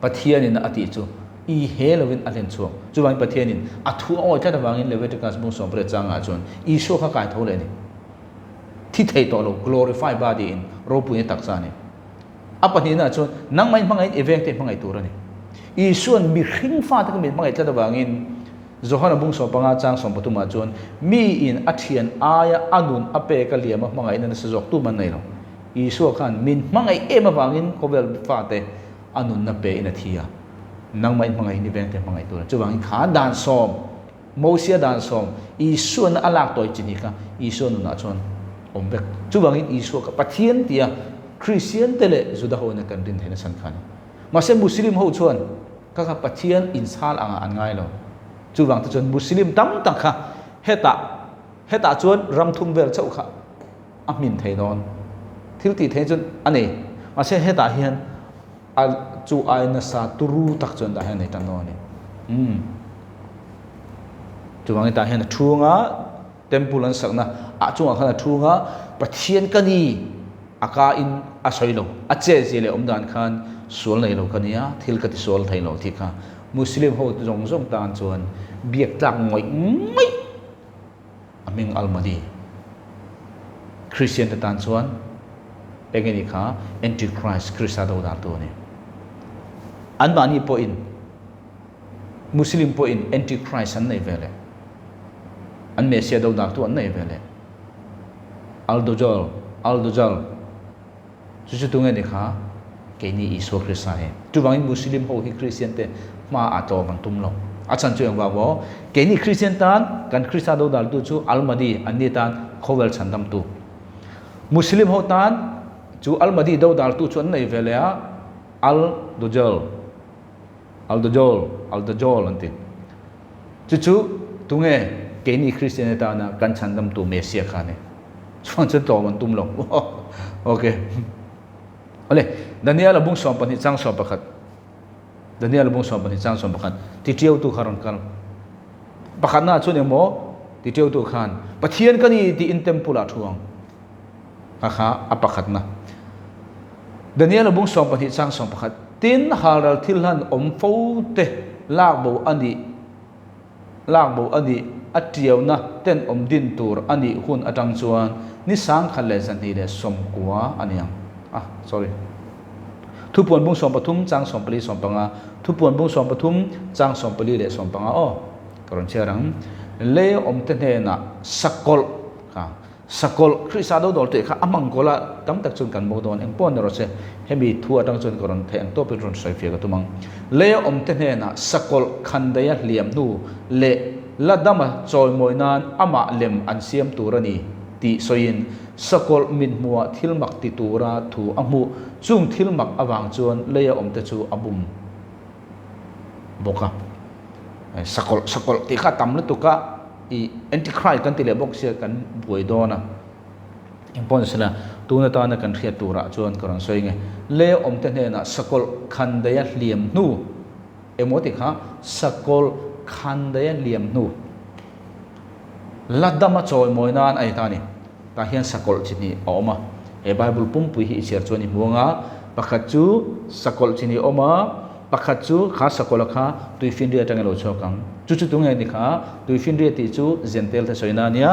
Pathianin a tih chu i he lovin a hlen chhuak. Chuvangin Pathianin a thu a awi tlat avangin Leviticus bung 18 changah chuan Isua kha kai tho leh a ni. Thi thei tawh lo, glorify body in ropuina taksa a ni. A pahnihna chuan nangmah in hmangaihin i vengte hmangaih tur a ni. Isua'n mihring fate kha min hmangaih tlat avangin Johana bung 15 chang 13 ah chuan mi in a thian aia a nun a pek a liam a hmangaihna nasa zawk tu man nei lo. Isua khan min hmangaih em avangin khawvel fate a nunna pe in a thi a, nangmah in hmangaihin i vengte hmangaih tur a ni. Chuvangin kha dan sawm, Mosia dan sawm, Isuana a lak tawi chi ni kha Isua nunah chuan awm vek. Chuvangin Isua kha Pathian tia Kristian te leh Juda ho ina kan rin theihna chhan kha a ni. Mahse Muslim ho chuan kha kha Pathian inchhal angah an ngai lo. Chuvang te chuan Muslim tam tak kha hetah hetah chuan ram thum vel chauh kha a hmin thei dawn. Thil tih theih chuan a nei. Mahse hetah hian a chu ai nasa turu tak chuan tah hian a nei tan dawn a ni. Umm. Chuvangin tah hian a thunga temple an sakna ah chungah khan a thunga Pathian ka ni a ka in a sawi lo. A che zia leh awm dan khan sual nei lo ka nia, thil ka ti sual thei lo tih kha Muslim ho zawng zawng tan chuan biak tlak ngawih ngawih a hming Al-Mahdi. Christian te tan chuan eng nge ni kha Antichrist, Krista do dan tu a ni. Anmahni pawhin Muslim pawhin Antichrist an nei ve leh. An Messiah do dan tu an nei ve leh. Al-Dajjal, Al-Dajjal. Chu chu tu nge ni kha? Keini Isua Krista hi. Chuvangin Muslim ho hi Kristian te hma ah tlawm an tum lo. A chhan chu engvang maw? Keini Kristian tan kan Krista dodaltu chu Al-Mahdi an ni tan khawvel chhandamtu. Muslim ho tan chu Al-Mahdi dodaltu chu an nei ve leh a, Al-Dajjal, Al-Dajjal, Al-Dajjal an ti. Chu chu tunge keini Kristian atana kan chhandamtu Messiah kha a ni. Chuan chuan tlawm an tum lo. Ok. Awle, Daniel a bung 12 chang 11. Daniel a bung 12 chang 11. Ti tiautu kha rawn kal. Pakhatna chuan emaw ti tiautu khan Pathian ka ni ti in temple ah thu ang. Kha kha a pakhatna. Daniel a bung 12 chang 11. Tin, halral thil hlan awm fo te lak bo a nih lak bo a nih a tiauna tenawm din tur a nih hun atang chuan ni 1290 a ni ang. Ah, sorry. Thupuan bung 13 chang 14 15 Thupuan bung 13 chang 14 leh 15 aw ka rawn chhiar ang. Lei awm te hnenah sakawlh kha Sakawlh, Krista do dawr tih kha a hmang kawl a, tam tak chuan kan bo dawn. Eng pawh ni rawh se, hemi thu atang chuan ka rawn theih ang tawpin rawn sawi fiah ka tum ang. Lei a awmte hnenah sakawlh khandaia hliam hnu leh la dama chawimawi nan amah lem an siam tur a ni tih sawiin sakawlh mithmuhah thil mak ti tura thu a hmuh. Chung thil mak avang chuan lei a awmte chu a bum bawk a. Sakawlh, sakawlh tih kha a tam lutuk a. I antichrist kan ti leh bawk sia kan buai dawn a, engpawh ni sela tun atana kan hriat turah chuan ka rawn sawi nge le awmte hnenah sakawlh khandaia hliam hnu emaw ti kha sakawlh khandaia hliam hnu la dama chawimawi nan a ni ta a ni. Tah hian sakawlh chi hnih a awm a, he Bible pumpui hi i chhiar chuan i hmu ang a, pakhat chu sakawlh chi hnih a awm a, Pakhat chu kha sakawlh a kha tuifinria atangin a lo chhuak ang. Chu chu tunge ni kha? Tuifinria tih chu Zentel te sawina a nia,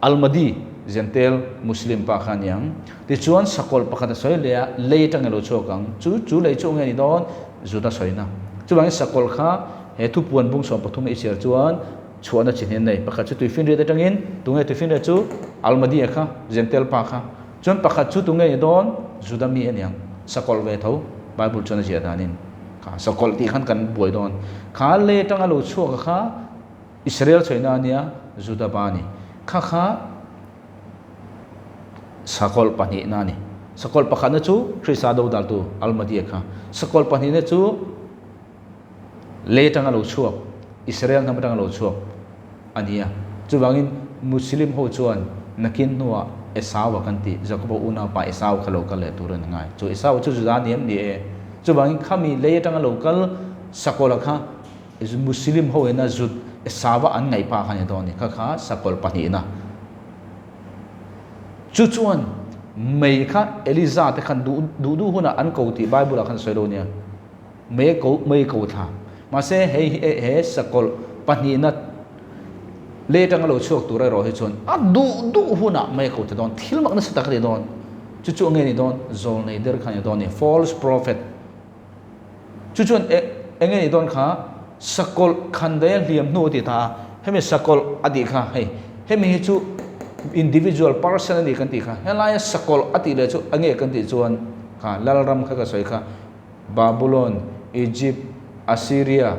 Almadi, Zentel, Muslim pa kha a ni ang. Tichuan sakawlh pakhat a sawi leh a, lei atangin a lo chhuak ang. Chu chu lei chu nge ni dawn? Juda sawina. Chuvangin sakawlh kha he thupuan bung 13 i chhiar chuan chhuahna chi hnen nei. Pakhat chu tuifinriat atangin, tunge tuifinria chu? Almadi a kha, Zentel pa kha. Chuan pakhat chu tunge ni dawn? Juda mi a niang. Sakawlh ve tho, Bible chuan a ziah danin kha sakawlh tih khan kan buai dawn. Kha le tanga lo chhuak a kha Israel chhuaina a nia, Juda pa a ni. Kha kha sakawlh pahnihna a ni. Sakawlh pakhatna chu Krista do daltu Almadia kha. Sakawlh pahnihna chu le tanga lo chhuak, Israel hnam atanga lo chhuak a ni a. Chuvangin Muslim ho chuan nakin hnuah Esau a kan tih, Jakoba unaupa Esau kha lo kal leh tur a ni ngai. Chu Esau chu Juda ni em ni e? Chuvangin khami lei atanga lo kal Sakawlh kha Muslim ho ina Jud Esau a an ngaih pah kha a ni dawn a ni. Kha kha Sakawlh pahnihna. Chu chuan mei kha Eliza te khan duh duh hunah an ko tih Bible ah khan sawi lo nia. Mei ko mei ko thla. Mahse hei hi he sakawlh pahnihna lei atanga lo chhuak tur erawh hi chuan a duh duh hunah mei ko thla dawn, thil mak nasa tak a ni dawn. Chu chu enge ni dawn? Zawlnei der kha a ni dawn a ni, false prophet. Chu chuan e enge ni dawn kha? Sakawlh khandaia hliam hnu a ti ta a, hemi sakawlh a tih kha hei hemi hi chu individual person a ni kan tih kha, helaia sakawlh a tih leh chu enge kan tih chuan kha Lalram kha ka sawi kha. Babulon, Egypt, Assyria,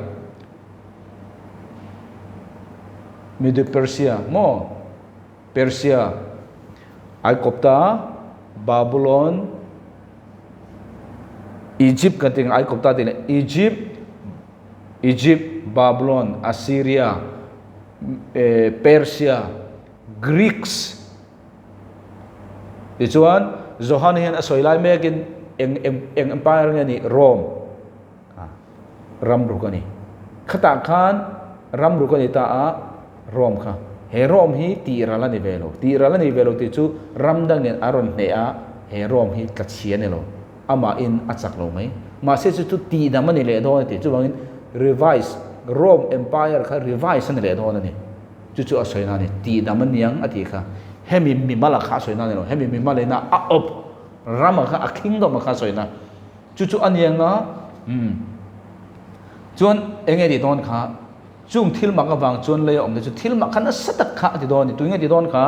Medo-Persia maw? Persia, Aikopta, Babulon, Egypt kan tih ang Aikopta tih leh Egypt, Egypt, Babulon, Assyria, Persia, Greeks, Tichuan, Johan hian a sawi lai mekin eng eng eng empire nge ni Rome ram ruk a ni. Khatah khan ram ruk a ni ta a, Rome kha. He Rome hi tih ral a ni ve lo. Tih ral a ni ve lo tih chu ram dangin a rawn hneh a, he Rome hi tla chhia a ni lo. Amahin a chak lo mai. Mahse chu chu tihdam a ni leh dawn a ti. Chuvangin revise Rome empire kha revise a ni leh dawn a ni. Chu chu a sawi na a ni, tihdam a niang a tih kha. Hemi mimal a kha a sawi na a ni lo, hemi mimal ina a awp ram a kha, a kingdom a kha a sawi na. Chu chu a niang a, umm. Chuan eng nge tih dawn kha, chung thil mak avang chuan lei a awm te chu thil mak kha nasa tak kha a ti dawn a ni. Tui nge tih dawn kha,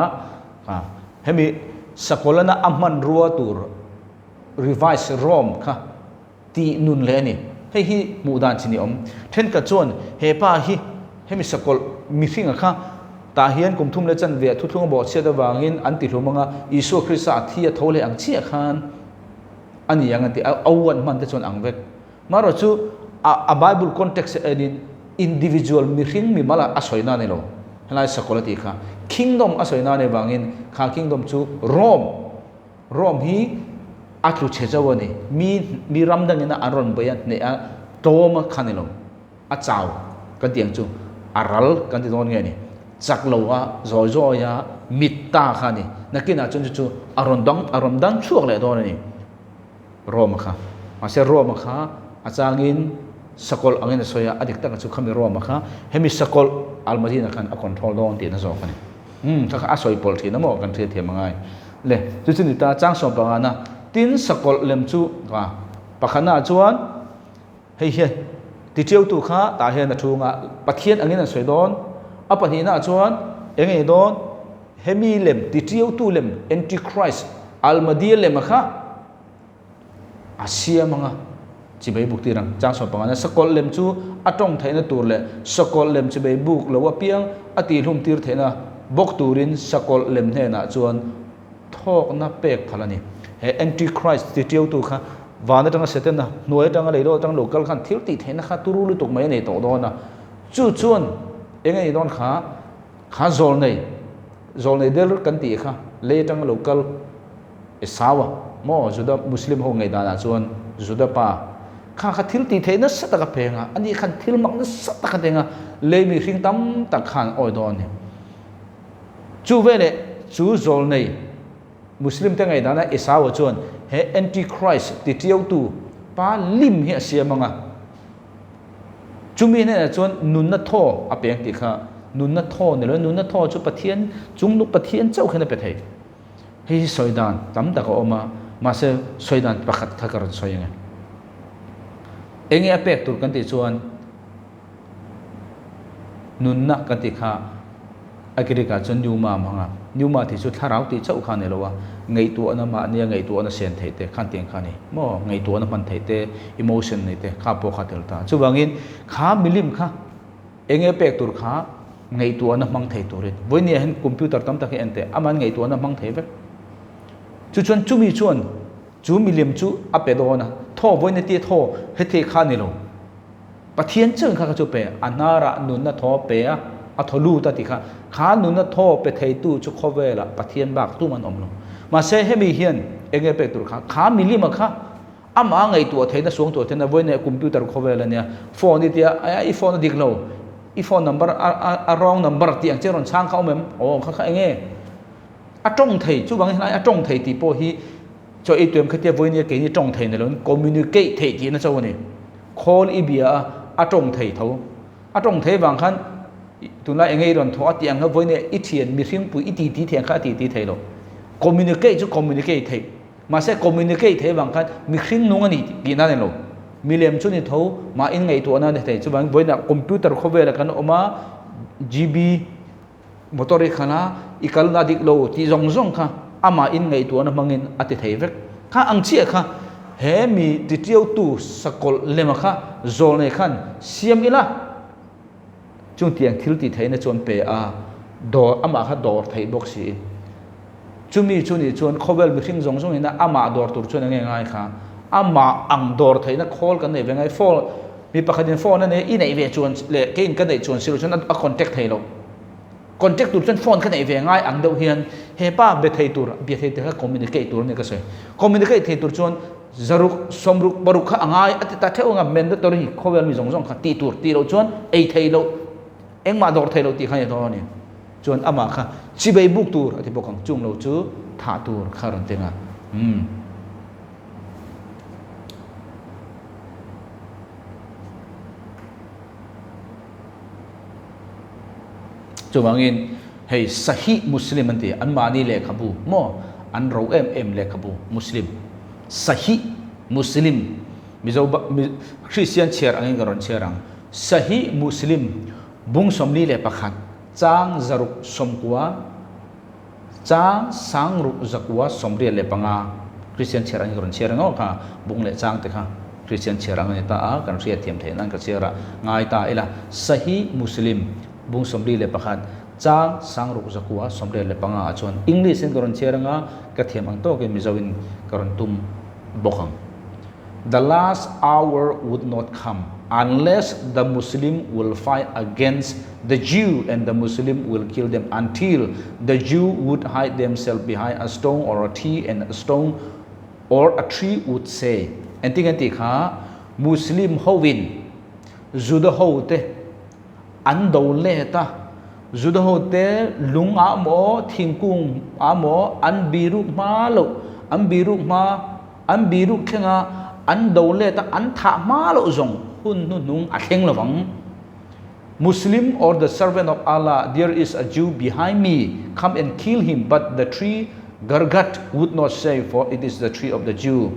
ha, hemi Sakawlana a hmanrua tur revise Rome kha tih nun leh a ni. Hei hi hmuh dan chi ni awm. Thenkhat chuan he pa hi hemi sakawlh mihringa kha tah hian kum thum leh chanve a thuthlung a bawhchhiat avangin an ti hlum anga Isua Krista a thi a tho leh ang chiah khan a ni ang an ti a, a uan hman te chuan ang vek. Marawh chu a a Bible context enin individual mihring mimal a sawi na a ni lo. Helai sakawlh a tih kha kingdom a sawi na a nih avangin kha kingdom chu Rome Rome hi a tlu chhe zo a ni. Mi mi ram dangin a an rawn bei a, hneh a, tlawm a kha ni lo. A chau kan tih ang chu a ral kan ti dawn nge ni. Chak lo a, zawi zawi a, mit ta kha a ni. Nakinah chuan chu chu a rawn dang a rawn dang chhuak leh dawn a ni Rome kha. Mahse Rome kha A changin sakawlh angin a sawi a, a dik taka chu khami Rome-a kha hemi sakawlh Almadina khan a control dawn tihna zawk a ni. Umm, kha kha a sawi pawlh thin a maw kan hriatthiam a ngai. Le, chu chu ni ta, chang sawm pangana, tin sakawlh lem chu a pakhatnaah chuan hei hian tiṭiautu kha tah hian a chhunga Pathian angin an sawi dawn, a pahnihnaah chuan eng nge dawn, hemi lem tiṭiautu lem Antichrist Almadia lem a kha, A siam anga chibei buk tir ang. Chang sawm pangana sakawlh lem chu a tawng theihna tur leh sakawlh lem chibei buk lo apiang a tihlum tir theihna bawk turin sakawlh lem hnenah chuan thawkna pek phal a ni. He Antichrist ti tiautu kha van atanga Setana hnuai atanga leilaw atanga lo kal khan thil tih theihna kha turu lutuk mai a nei tawh dawn a. Chu chuan eng a nih dawn kha kha zawlnei zawlnei der kan tih kha lei atanga lo kal Esau-a maw Juda Muslim ho ngaihdanah chuan Juda pa kha kha thil tih theih nasa tak a peng a, ani khan thil mak nasa tak a teng a, lei mihring tam tak khan awi dawn a ni. Chu veleh chu zawlnei Muslim te ngaihdanah Esau-a chuan he Antichrist ti tiautu pa lim hi a siam ang a, chumi hnenah chuan nunna thaw a peng tih kha nunna thaw ni lo, nunna thaw chu Pathian chungnung Pathian chauh hian a pe thei. Hei hi sawi dan tam tak a awm a, mahse sawi dan pakhat kha ka rawn sawi ang e. Enge a pek tur kan tih chuan nunna kan tih kha a Greek ah chuan pneuma a hmang a, pneuma tih chu thlarau tih chauh kha a ni lo a, ngaihtuahna mahnia ngaihtuahna sen theih te khan tiang kha a ni maw, ngaihtuahna hman theih te, emotion nei te kha pawh kha a tel ta. Chuvangin kha milim kha Enge pek tur kha ngaihtuahna hmang thei turin vawinia hian computer tam tak hi en teh, aman ngaihtuahna hmang thei vek. Chu chuan chumi chuan chu milim chu a pe dawn a, thaw vawinia tia thaw heti kha ni lo. Pathian chuan kha kha chu pe, a hnarah nunna thaw pe a, a thaw lut a ti kha, kha nunna thaw pe theitu chu khawvelah Pathian bak tum an awm lo. Mahse hemi hian enge pek tur kha, kha milima kha Amah ngaihtuah theihna suang tuah theihna vawiin computer khawvel a nia, phone i tia i phone a dik lo, i phone number a wrong number tih ang che rawn chhang kha awm em? Aw kha kha enge? A tawng thei, chuvangin helai a tawng thei tih pawh hi chaw ei tuam khatia vawiin keini tawng thei ni loin communicate theih tihna chauh a ni. Call i bia a, a tawng thei tho. A tawng thei vang khan tunlai enge i rawn thawh a tih ang kha vawiin i thian mihringpui i titi thei ang kha a titi thei lo. Communicate chu communicate theih. Mahse communicate thei vang khan mihring nung a ni tihna a ni lo. Milem chu ni tho, mah in ngaihtuahna a ni thei. Chuvangin vawiinah computer khawvelah kan awm a, GB motor i khalh a, i kalna dik lo tih zawng zawng kha amah in ngaihtuahna hmangin a ti thei vek. Kha ang chiah kha he mi titiautu sakawlh lema kha zawlnei khan siam ila chung tiang thil tih theihna chuan pe a, dawr amah kha dawr theih bawk siin. Chumi chu nih chuan khawvel mihring zawng zawng ina amah dawr tur chuan enge ngai kha? Amah ang dawr theihna khawl kan nei ve ngai. Phone, mi pakhatin phone a nei a, i neih ve chuan leh keiin ka neih chuan silo chuan a contact thei lo. Contact tur chuan phone ka neih ve ngai ang deuh hian he pa be thei tur, bia thei tur kha communicate tur a ni ka sawi. Communicate thei tur chuan zaruk, sawmruk, paruk kha a ngai a ti ta theuh anga mandatory khawvel mi zawng zawng kha tih tur tih loh chuan ei thei loh, engmah dawr thei loh tih kha a ni dawn a ni. Chuan amah kha chibei buk tur a ti bawk ang, chung lo chu thah tur kha rawn teng a. Umm. Chuvangin hei Sahih Muslim an ti, anmahni lehkhabu maw an ro em em lehkhabu Muslim, Sahih Muslim, Mizo Kristian chhiar angin ka rawn chhiar ang, Sahih Muslim bung 41, Chang zaruk sawmkua, chang sangruk zakua 85, Kristian chhiar ang hi ka rawn chhiar ang kha, bung leh chang te kha Kristian chhiar ang a ni ta a, kan hriat thiam theih nan ka chhiar a, ngai ta ila, Sahih Muslim, bung 41, chang sangruk zakua 85 ah chuan English in ka rawn chhiar ang a, ka thiam ang tawkin Mizo in ka rawn tum bawk ang. The last hour would not come unless the Muslim will fight against the Jew and the Muslim will kill them until the Jew would hide themselves behind a stone or a tree and a stone or a tree would say Engtin nge tih kha Muslim hoin Juda hote an do let a, Juda hote lung ah maw thingkung ah maw an biruk hma loh an biruk hma An biruk thlenga an do let a an thah hma loh zawng hun hnuhnung a thleng lovang. Muslim or the servant of Allah, there is a Jew behind me, come and kill him, but the tree Gargat would not say, for it is the tree of the Jew.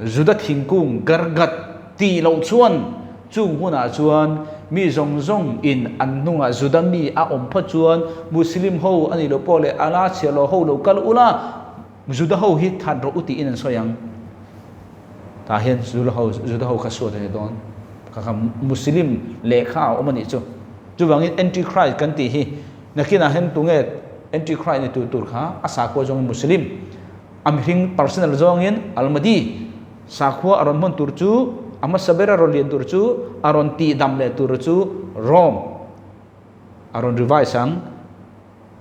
Juda thingkung Gargat tih loh chuan chung hunah chuan mi zawng zawng in an hnungah Juda mi a awm phawt chuan Muslim ho a nih loh pawh leh Allah chhiahhlawh ho lo kal ula, Juda ho hi that rawh u tiin an sawi ang. Tah hian Juda ho Juda ho kha suat a ni dawn. Kha kha Muslim lehkha a awm a nih chu. Chuvangin Antichrist kan tih hi nakinah hian tunge Antichrist ni tur tur kha a sakhua zawngin Muslim, a mihring personal zawngin Al-Mahdi sakhua a rawn hman tur chu a hmasa ber a rawn lian tur chu a rawn tihdam leh tur chu Rome a rawn revise ang.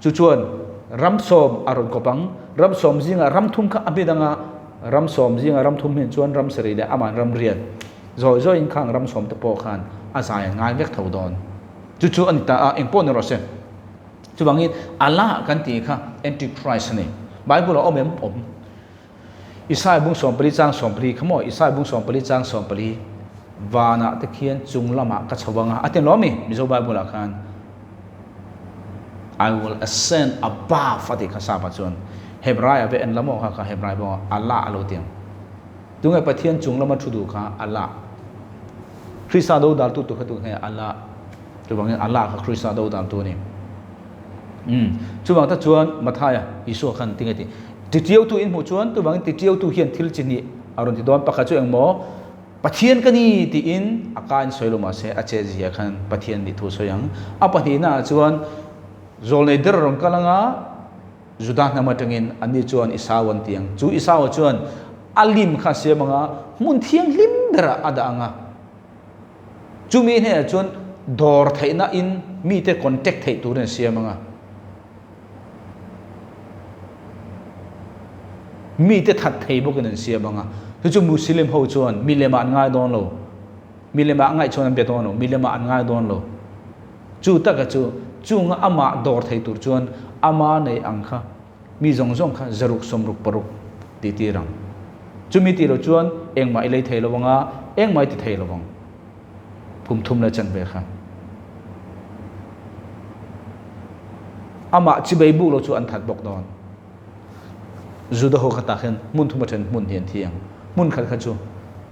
Chu chuan ram sawm a rawn kawp ang. Ram sawm zingah ram thum kha a bit ang a, ram sawm zingah ram thum hian chuan ram sarih leh aman ram riat zawi zawiin khang ram sawm te pawh khan a zai an ngai vek tho dawn. Chu chu a ni ta a, eng pawh ni rawh se. Chuvangin Allah kan tih kha Antichrist a ni. Bible a awm em? Awm. Isaiah bung 14 chang 14 kha maw? Isaiah bung 14 chang 14 vanah te khian chung lamah ka chho ang a, a ti lawm mi Mizo Bible ah khan I will ascend above a tih kha sapa chuan Hebrai a ve en la maw kha kha Hebrai bawng Allah a lo ti ang. Tunge Pathian chung lama thu duh kha Allah. Krista do dal tu tu kha tu nge Allah. Chuvangin Allah kha Krista do dal tu a ni. Umm chuvang tak chuan Mathaia Isua khan tinge ti titiautu in hmuh chuan tuvangin titiautu hian thil chi hnih a rawn ti dawn pakhat chu engmaw Pathian ka ni tiin a ka in sawi lo mahse a che zia khan Pathian nih thu sawi ang a pahnihna ah chuan zawlnei der a rawn kal anga Juda hnam atangin anni chuan Esau an ti ang chu Esau chuan a lim kha a siam anga hmun thianghlim berah a dah anga Chumi hnenah chuan dawr theihna in mite contact theih turin a siam anga. Mite that thei bawkin an siam anga. Chu chu Muslim ho chuan milem ah an ngai dawn lo. Milem ah ngaih chuan an be dawn lo. Milem ah an ngai dawn lo. Chu taka chu chunga amah dawr thei tur chuan ama nei ang kha Mi zawng zawng kha zaruk sawmruk paruk ti tir ang. Chumi tih loh chuan engmah i lei thei lo ang a, engmah i ti thei lo ang. Kum thum leh chanve kha. Amah chibei buk lo chu an that bawk dawn. Juda ho kha tah hian hmun thum a then hmun hi an thi ang. Hmun khat kha chu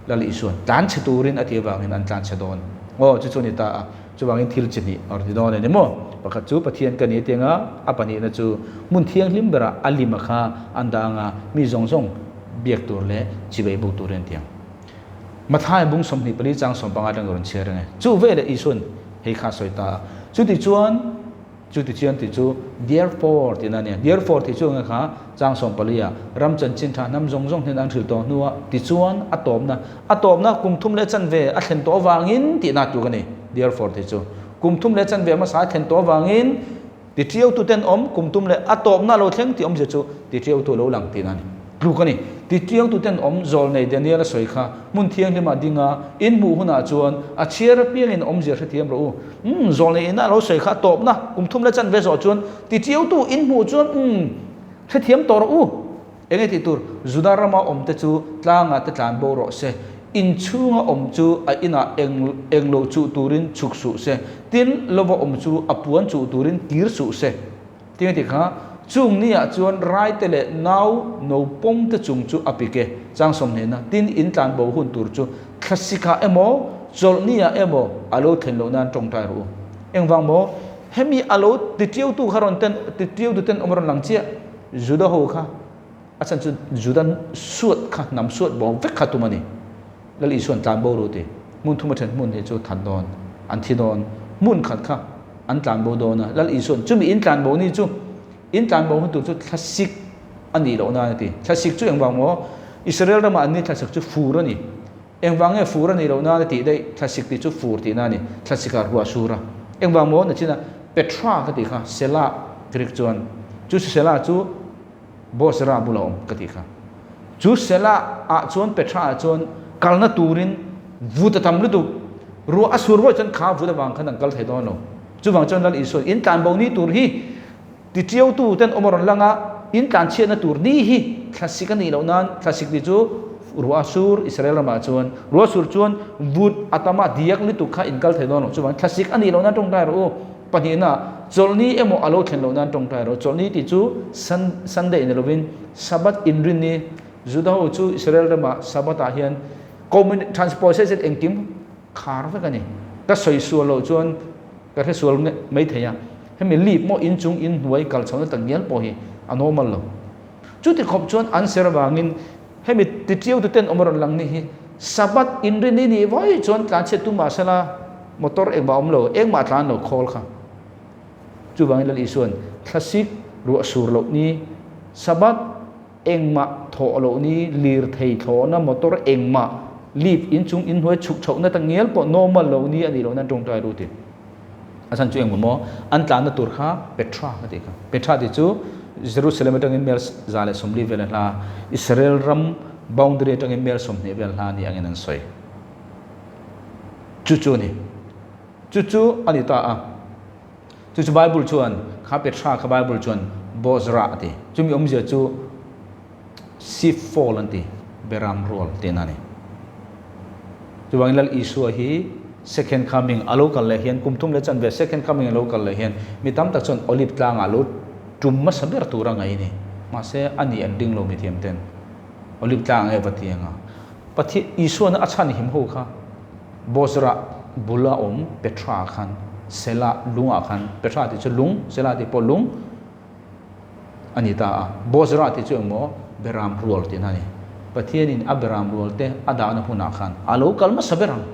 Lal Isuan tlan chhe turin a tih avangin an tlan chhe dawn. Aw, chu chu a ni ta a. Chuvangin thil chi hnih a rawn ti dawn a ni maw? Pakhat chu Pathian ka ni a ti anga, a pahnihna chu hmun thianghlim berah a lima kha an dah anga mi zawng zawng biak tur leh chibei buk turin an ti ang. Matthai bung 24 chang 15 atang ka rawn chhiar ang e. Chu veleh Isuan hei kha a sawi ta a. Chutichuan. Chuti chian tih chu therefore tihna a nia. Therefore tih chu enge kha chang 14 ah ram chanchin tha hnam zawng zawng hnen an hrilh tawh hnua tichuan a tawpna a tawpna kum thum leh chanve a thlen tawh avangin tihna tluk a ni. Therefore tih chu kum thum leh chanve hmasa a thlen tawh avangin titiautu ten awm kum tum leh a tawpna a lo thleng tih awmzia chu titiautu a lo lang tihna a ni. Tluk a ni. Titiangtu ten awm zawlnei Daniel a sawi kha hmun thianghlim ah ding a, in hmuh hunah chuan a chhiar apiangin awmzia hrethiam rawh u. Umm, zawlnei ina a lo sawi kha a tawpna kum thum leh chanve zawh chuan titiangtu in hmuh chuan umm, hrethiam tawh rawh u. Enge tih tur? Juda rama awm te chu tlangah te tlan bo rawh se, in chhunga awm chu a inah eng eng lo chuh turin chhuk suh se, tin lova awm chu a puan chuh turin kir suh se. Tinge tih kha, chung ni ah chuan raite leh nau no pawm te chung chu a pik e, chang 20 na, tin in tlan bo hun tur chu thlasik ah emaw, chawlh ni ah emaw a lo thlen loh nan tawngtai rawh u. Engvang maw? Hemi a lo titiau tu kha rawn ten, titiau tu ten awm rawn lang chiah, Juda ho kha, a chhan chu Juda suat kha, hnam suat bo vek kha tum a ni. Lal Isuan tlan bo ru ti. Hmun thum a then hmun hi chu that dawn, an thi dawn. Hmun khat kha an tlan bo dawn a. Lal Isuan chumi in tlan bo ni chu, in tlan bo hun tur chu thlasik a nih loh nan a ti. Thlasik chu engvang maw? Israel ramah an ni thlasik chu fur a ni. Engvang nge fur a nih loh nan a tih daih? Thlasik tih chu fur tihna a ni. Thlasik ah ruah sur a. Engvang maw? Nachina Petra ka tih kha, Selah Greek chuan. Chu Selah chu Bosra bula awm ka tih kha. Chu Selah ah chuan Petra ah chuan kalna turin vut a tam lutuk. Ruah a sur vawi chuan kha vut avang khan an kal thei dawn lo. Chuvang chuan Lal Isuan in tlan bo ni tur hi titiautu ten awm a rawn lang a, in tlan chhiatna tur ni hi thlasik a nih loh nan thlasik ni chu Ruah a sur Israel ramah chuan ruah sur chuan vut a tam a diak lutuk kha in kal thei dawn lo. Chuvangin thlasik a nih loh nan tawngtai rawh u. Pahnihna, chawlhni emaw a lo thlen loh nan tawngtai rawh. Chawlhni tih chu Sunday ni lovin Sabbath inrinni. Juda ho chu Israel ramah Sabbath ah hian communi transport zet zet engkim khar vek a ni. Ka sawi sual loh chuan ka hre sual mai thei a. Hemi lip maw inchung inhnuai kal chhohna tak ngial pawh hi a normal lo. Chuti khawp chuan an ser avangin hemi titiau tuten awm a rawn lang ni hi Sabbath inrini nih vawi chuan tlanchhiat tum mahsela motor engmah awm lo, engmah tlan lo khawl kha. Chuvangin Lal Isua'n thlasik ruah sur loh ni Sabbath engmah thawh loh ni lirthei thlawhna motor engmah lift inchung inhnuai chhuk chhohna ta ngial pawh normal loh ni a nih loh nan tawngtai ru ti. A chhan chu engmaw maw an tlanna tur kha Petra ka tih kha. Petra tih chu Jerusalem atangin mel 140 vel a hla, Israel ram boundary atangin mel 20 vel hla ni angin an sawi. Chu chu a ni. Chu chu a ni ta a. Chu chu Bible chuan kha Petra kha Bible chuan Bozrah a ti. Chumi awmzia chu Sheepfold an ti, Beram rual tihna a ni. Chuvangin Lal Isua hi Second Coming a lo kal leh hian kum thum leh chanve Second Coming a lo kal leh hian mi tam tak chuan Olive tlangah lo tum hmasa ber tur a ngaih a ni. Mahse a ni an ding lo mithiam ten Olive tlang nge va ti anga Pathian Isuana a chhan him ho kha Bozrah bula awm Petra khan Sela lungah khan Petra tih chu lung Sela tih pawh lung a ni ta a. Bozrah tih chu engmaw Beram rual tihna a ni. Pathianin a Beram rual te a dahna hunah khan a lo kal hmasa ber ang.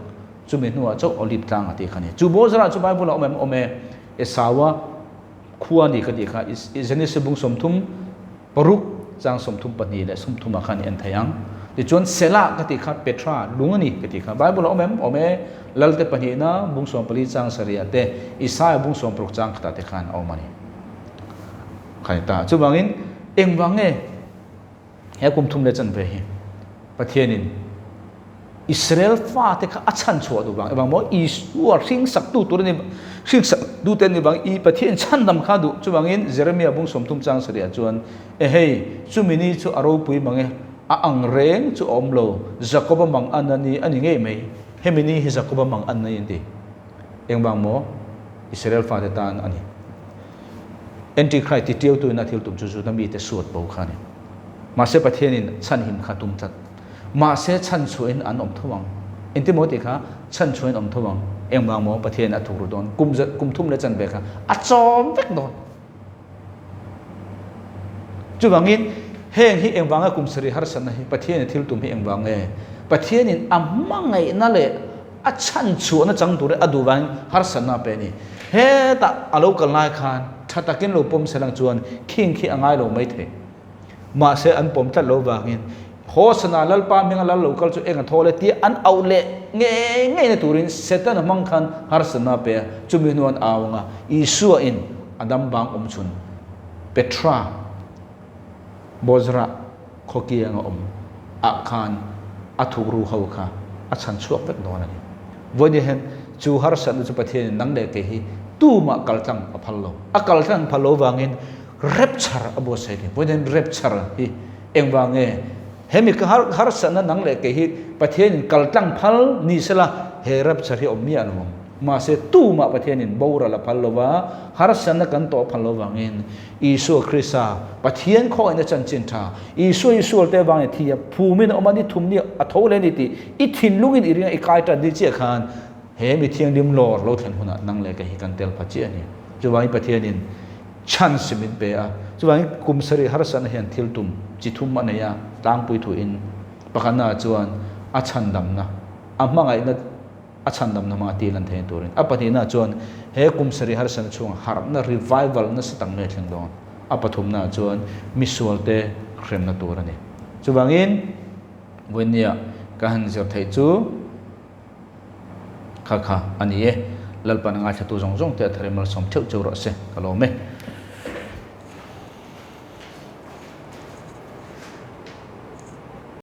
Chumi hnuah chauh Olive tlang a tih kha a ni. Chu Bozrah chu Bible-ah awm em? Awm e. Esaua khua a ni ka tih kha Genesis bung 36 chang 32 leh 30 ah khan i en thei ang. Tichuan Selah ka tih kha Petra lung a ni ka tih kha Bible-ah awm em? Awm e. Lalte pahnihna bung 14 chang 7 ah te Isaia bung 60 chang khatah te khan a awm a ni. Khai ta. Chuvangin engvang nge he kum thum leh chanve hi Pathianin Israel fate kha a chhan chhuah duh vang engvang maw Isua hring sak tu tur ani hring sak tu te ani vang i Pathian chhan dam kha duh chuvangin Jeremia bung 30 chang 7 ah chuan e hei chumi ni chu a ropui mang e a ang reng chu a awm lo Jakoba mang an ani ani ngei mai hemi ni hi Jakoba mang an ani an ti engvang maw Israel fate tan ani. Antichrist ti tiautu in a thil tum chu Juda mite suat bo kha a ni. Mahse Pathianin chhanhim kha tum tlat. Mahse chhanchhuahin an awm tho ang. Engti maw tih kha chhanchhuahin awm tho ang. Engvang maw Pathianin a thuk ru dawn. Kum za kum thum leh chanve kha a chawm vek dawn. Chuvangin heng hi engvanga kum sarih harsatna hi Pathianin thil tum hi engvang nge? Pathianin a hmangaihna leh A chhan chhuahna chang tur a duh vangin harsatna a pe a ni. Hetah a lo kal lai khan tha takin lo pawm se lang chuan khing khi a ngai lo mai thei. Mahse an pawm tlat lo vangin Hosana Lalpa hminga lal lo kal chu eng a thaw le tia an auh leh ngei ngei na turin Setana hmang khan harsatna a pe a, chumi hnu an au anga Isua in a dam bang awm chhun Petra Bozrah khawkiang a awm ah khan a thukru ho kha a chhan chhuak vek dawn a ni. Vawiin hian chu harsatna chu Pathianin nang leh kei hi tumah kaltlang a phal lo. A kaltlang phal lo vangin rapture a buatsaih a ni. Vawiin hian rapture hi engvang nge? Hemi harsatna nang leh kei hi Pathianin kaltlang phal ni sela he rapture hi awm miah lo ang. Mahse tumah Pathianin boral a phal lo va, harsatna kan tawh phal lo vangin Isua Krista, Pathian khawngaihna chanchin tha, Isua i sualte avangin a thi a, phumin a awm a, ni thum ni a tho leh a ni tih i thinlungin i ring a, i kai tan ni chiah khan he mi thianghlim lawr lo thlen hunah nang leh kei hi kan tel pha chiah a ni. Chuvangin Pathianin chance min pe a, chuvangin kum sarih harsatna hian thil tum chi thum a nei a, tlangpui thuin pakhatnaah chuan a chhandamna, a hmangaihna, A chhandamna hmanga til an theihna turin. A pahnihna chuan he kum sarih harsatna chhunga harhna, revival, nasa tak mai a thleng dawn. A pathumna chuan misualte hremna tur a ni. Chuvangin, vawinia ka han zir theih chu kha kha a ni e. Lalpan a ngaithlatu zawng zawng te a thar i malsawm theuh cheu rawh se, ka lawm e.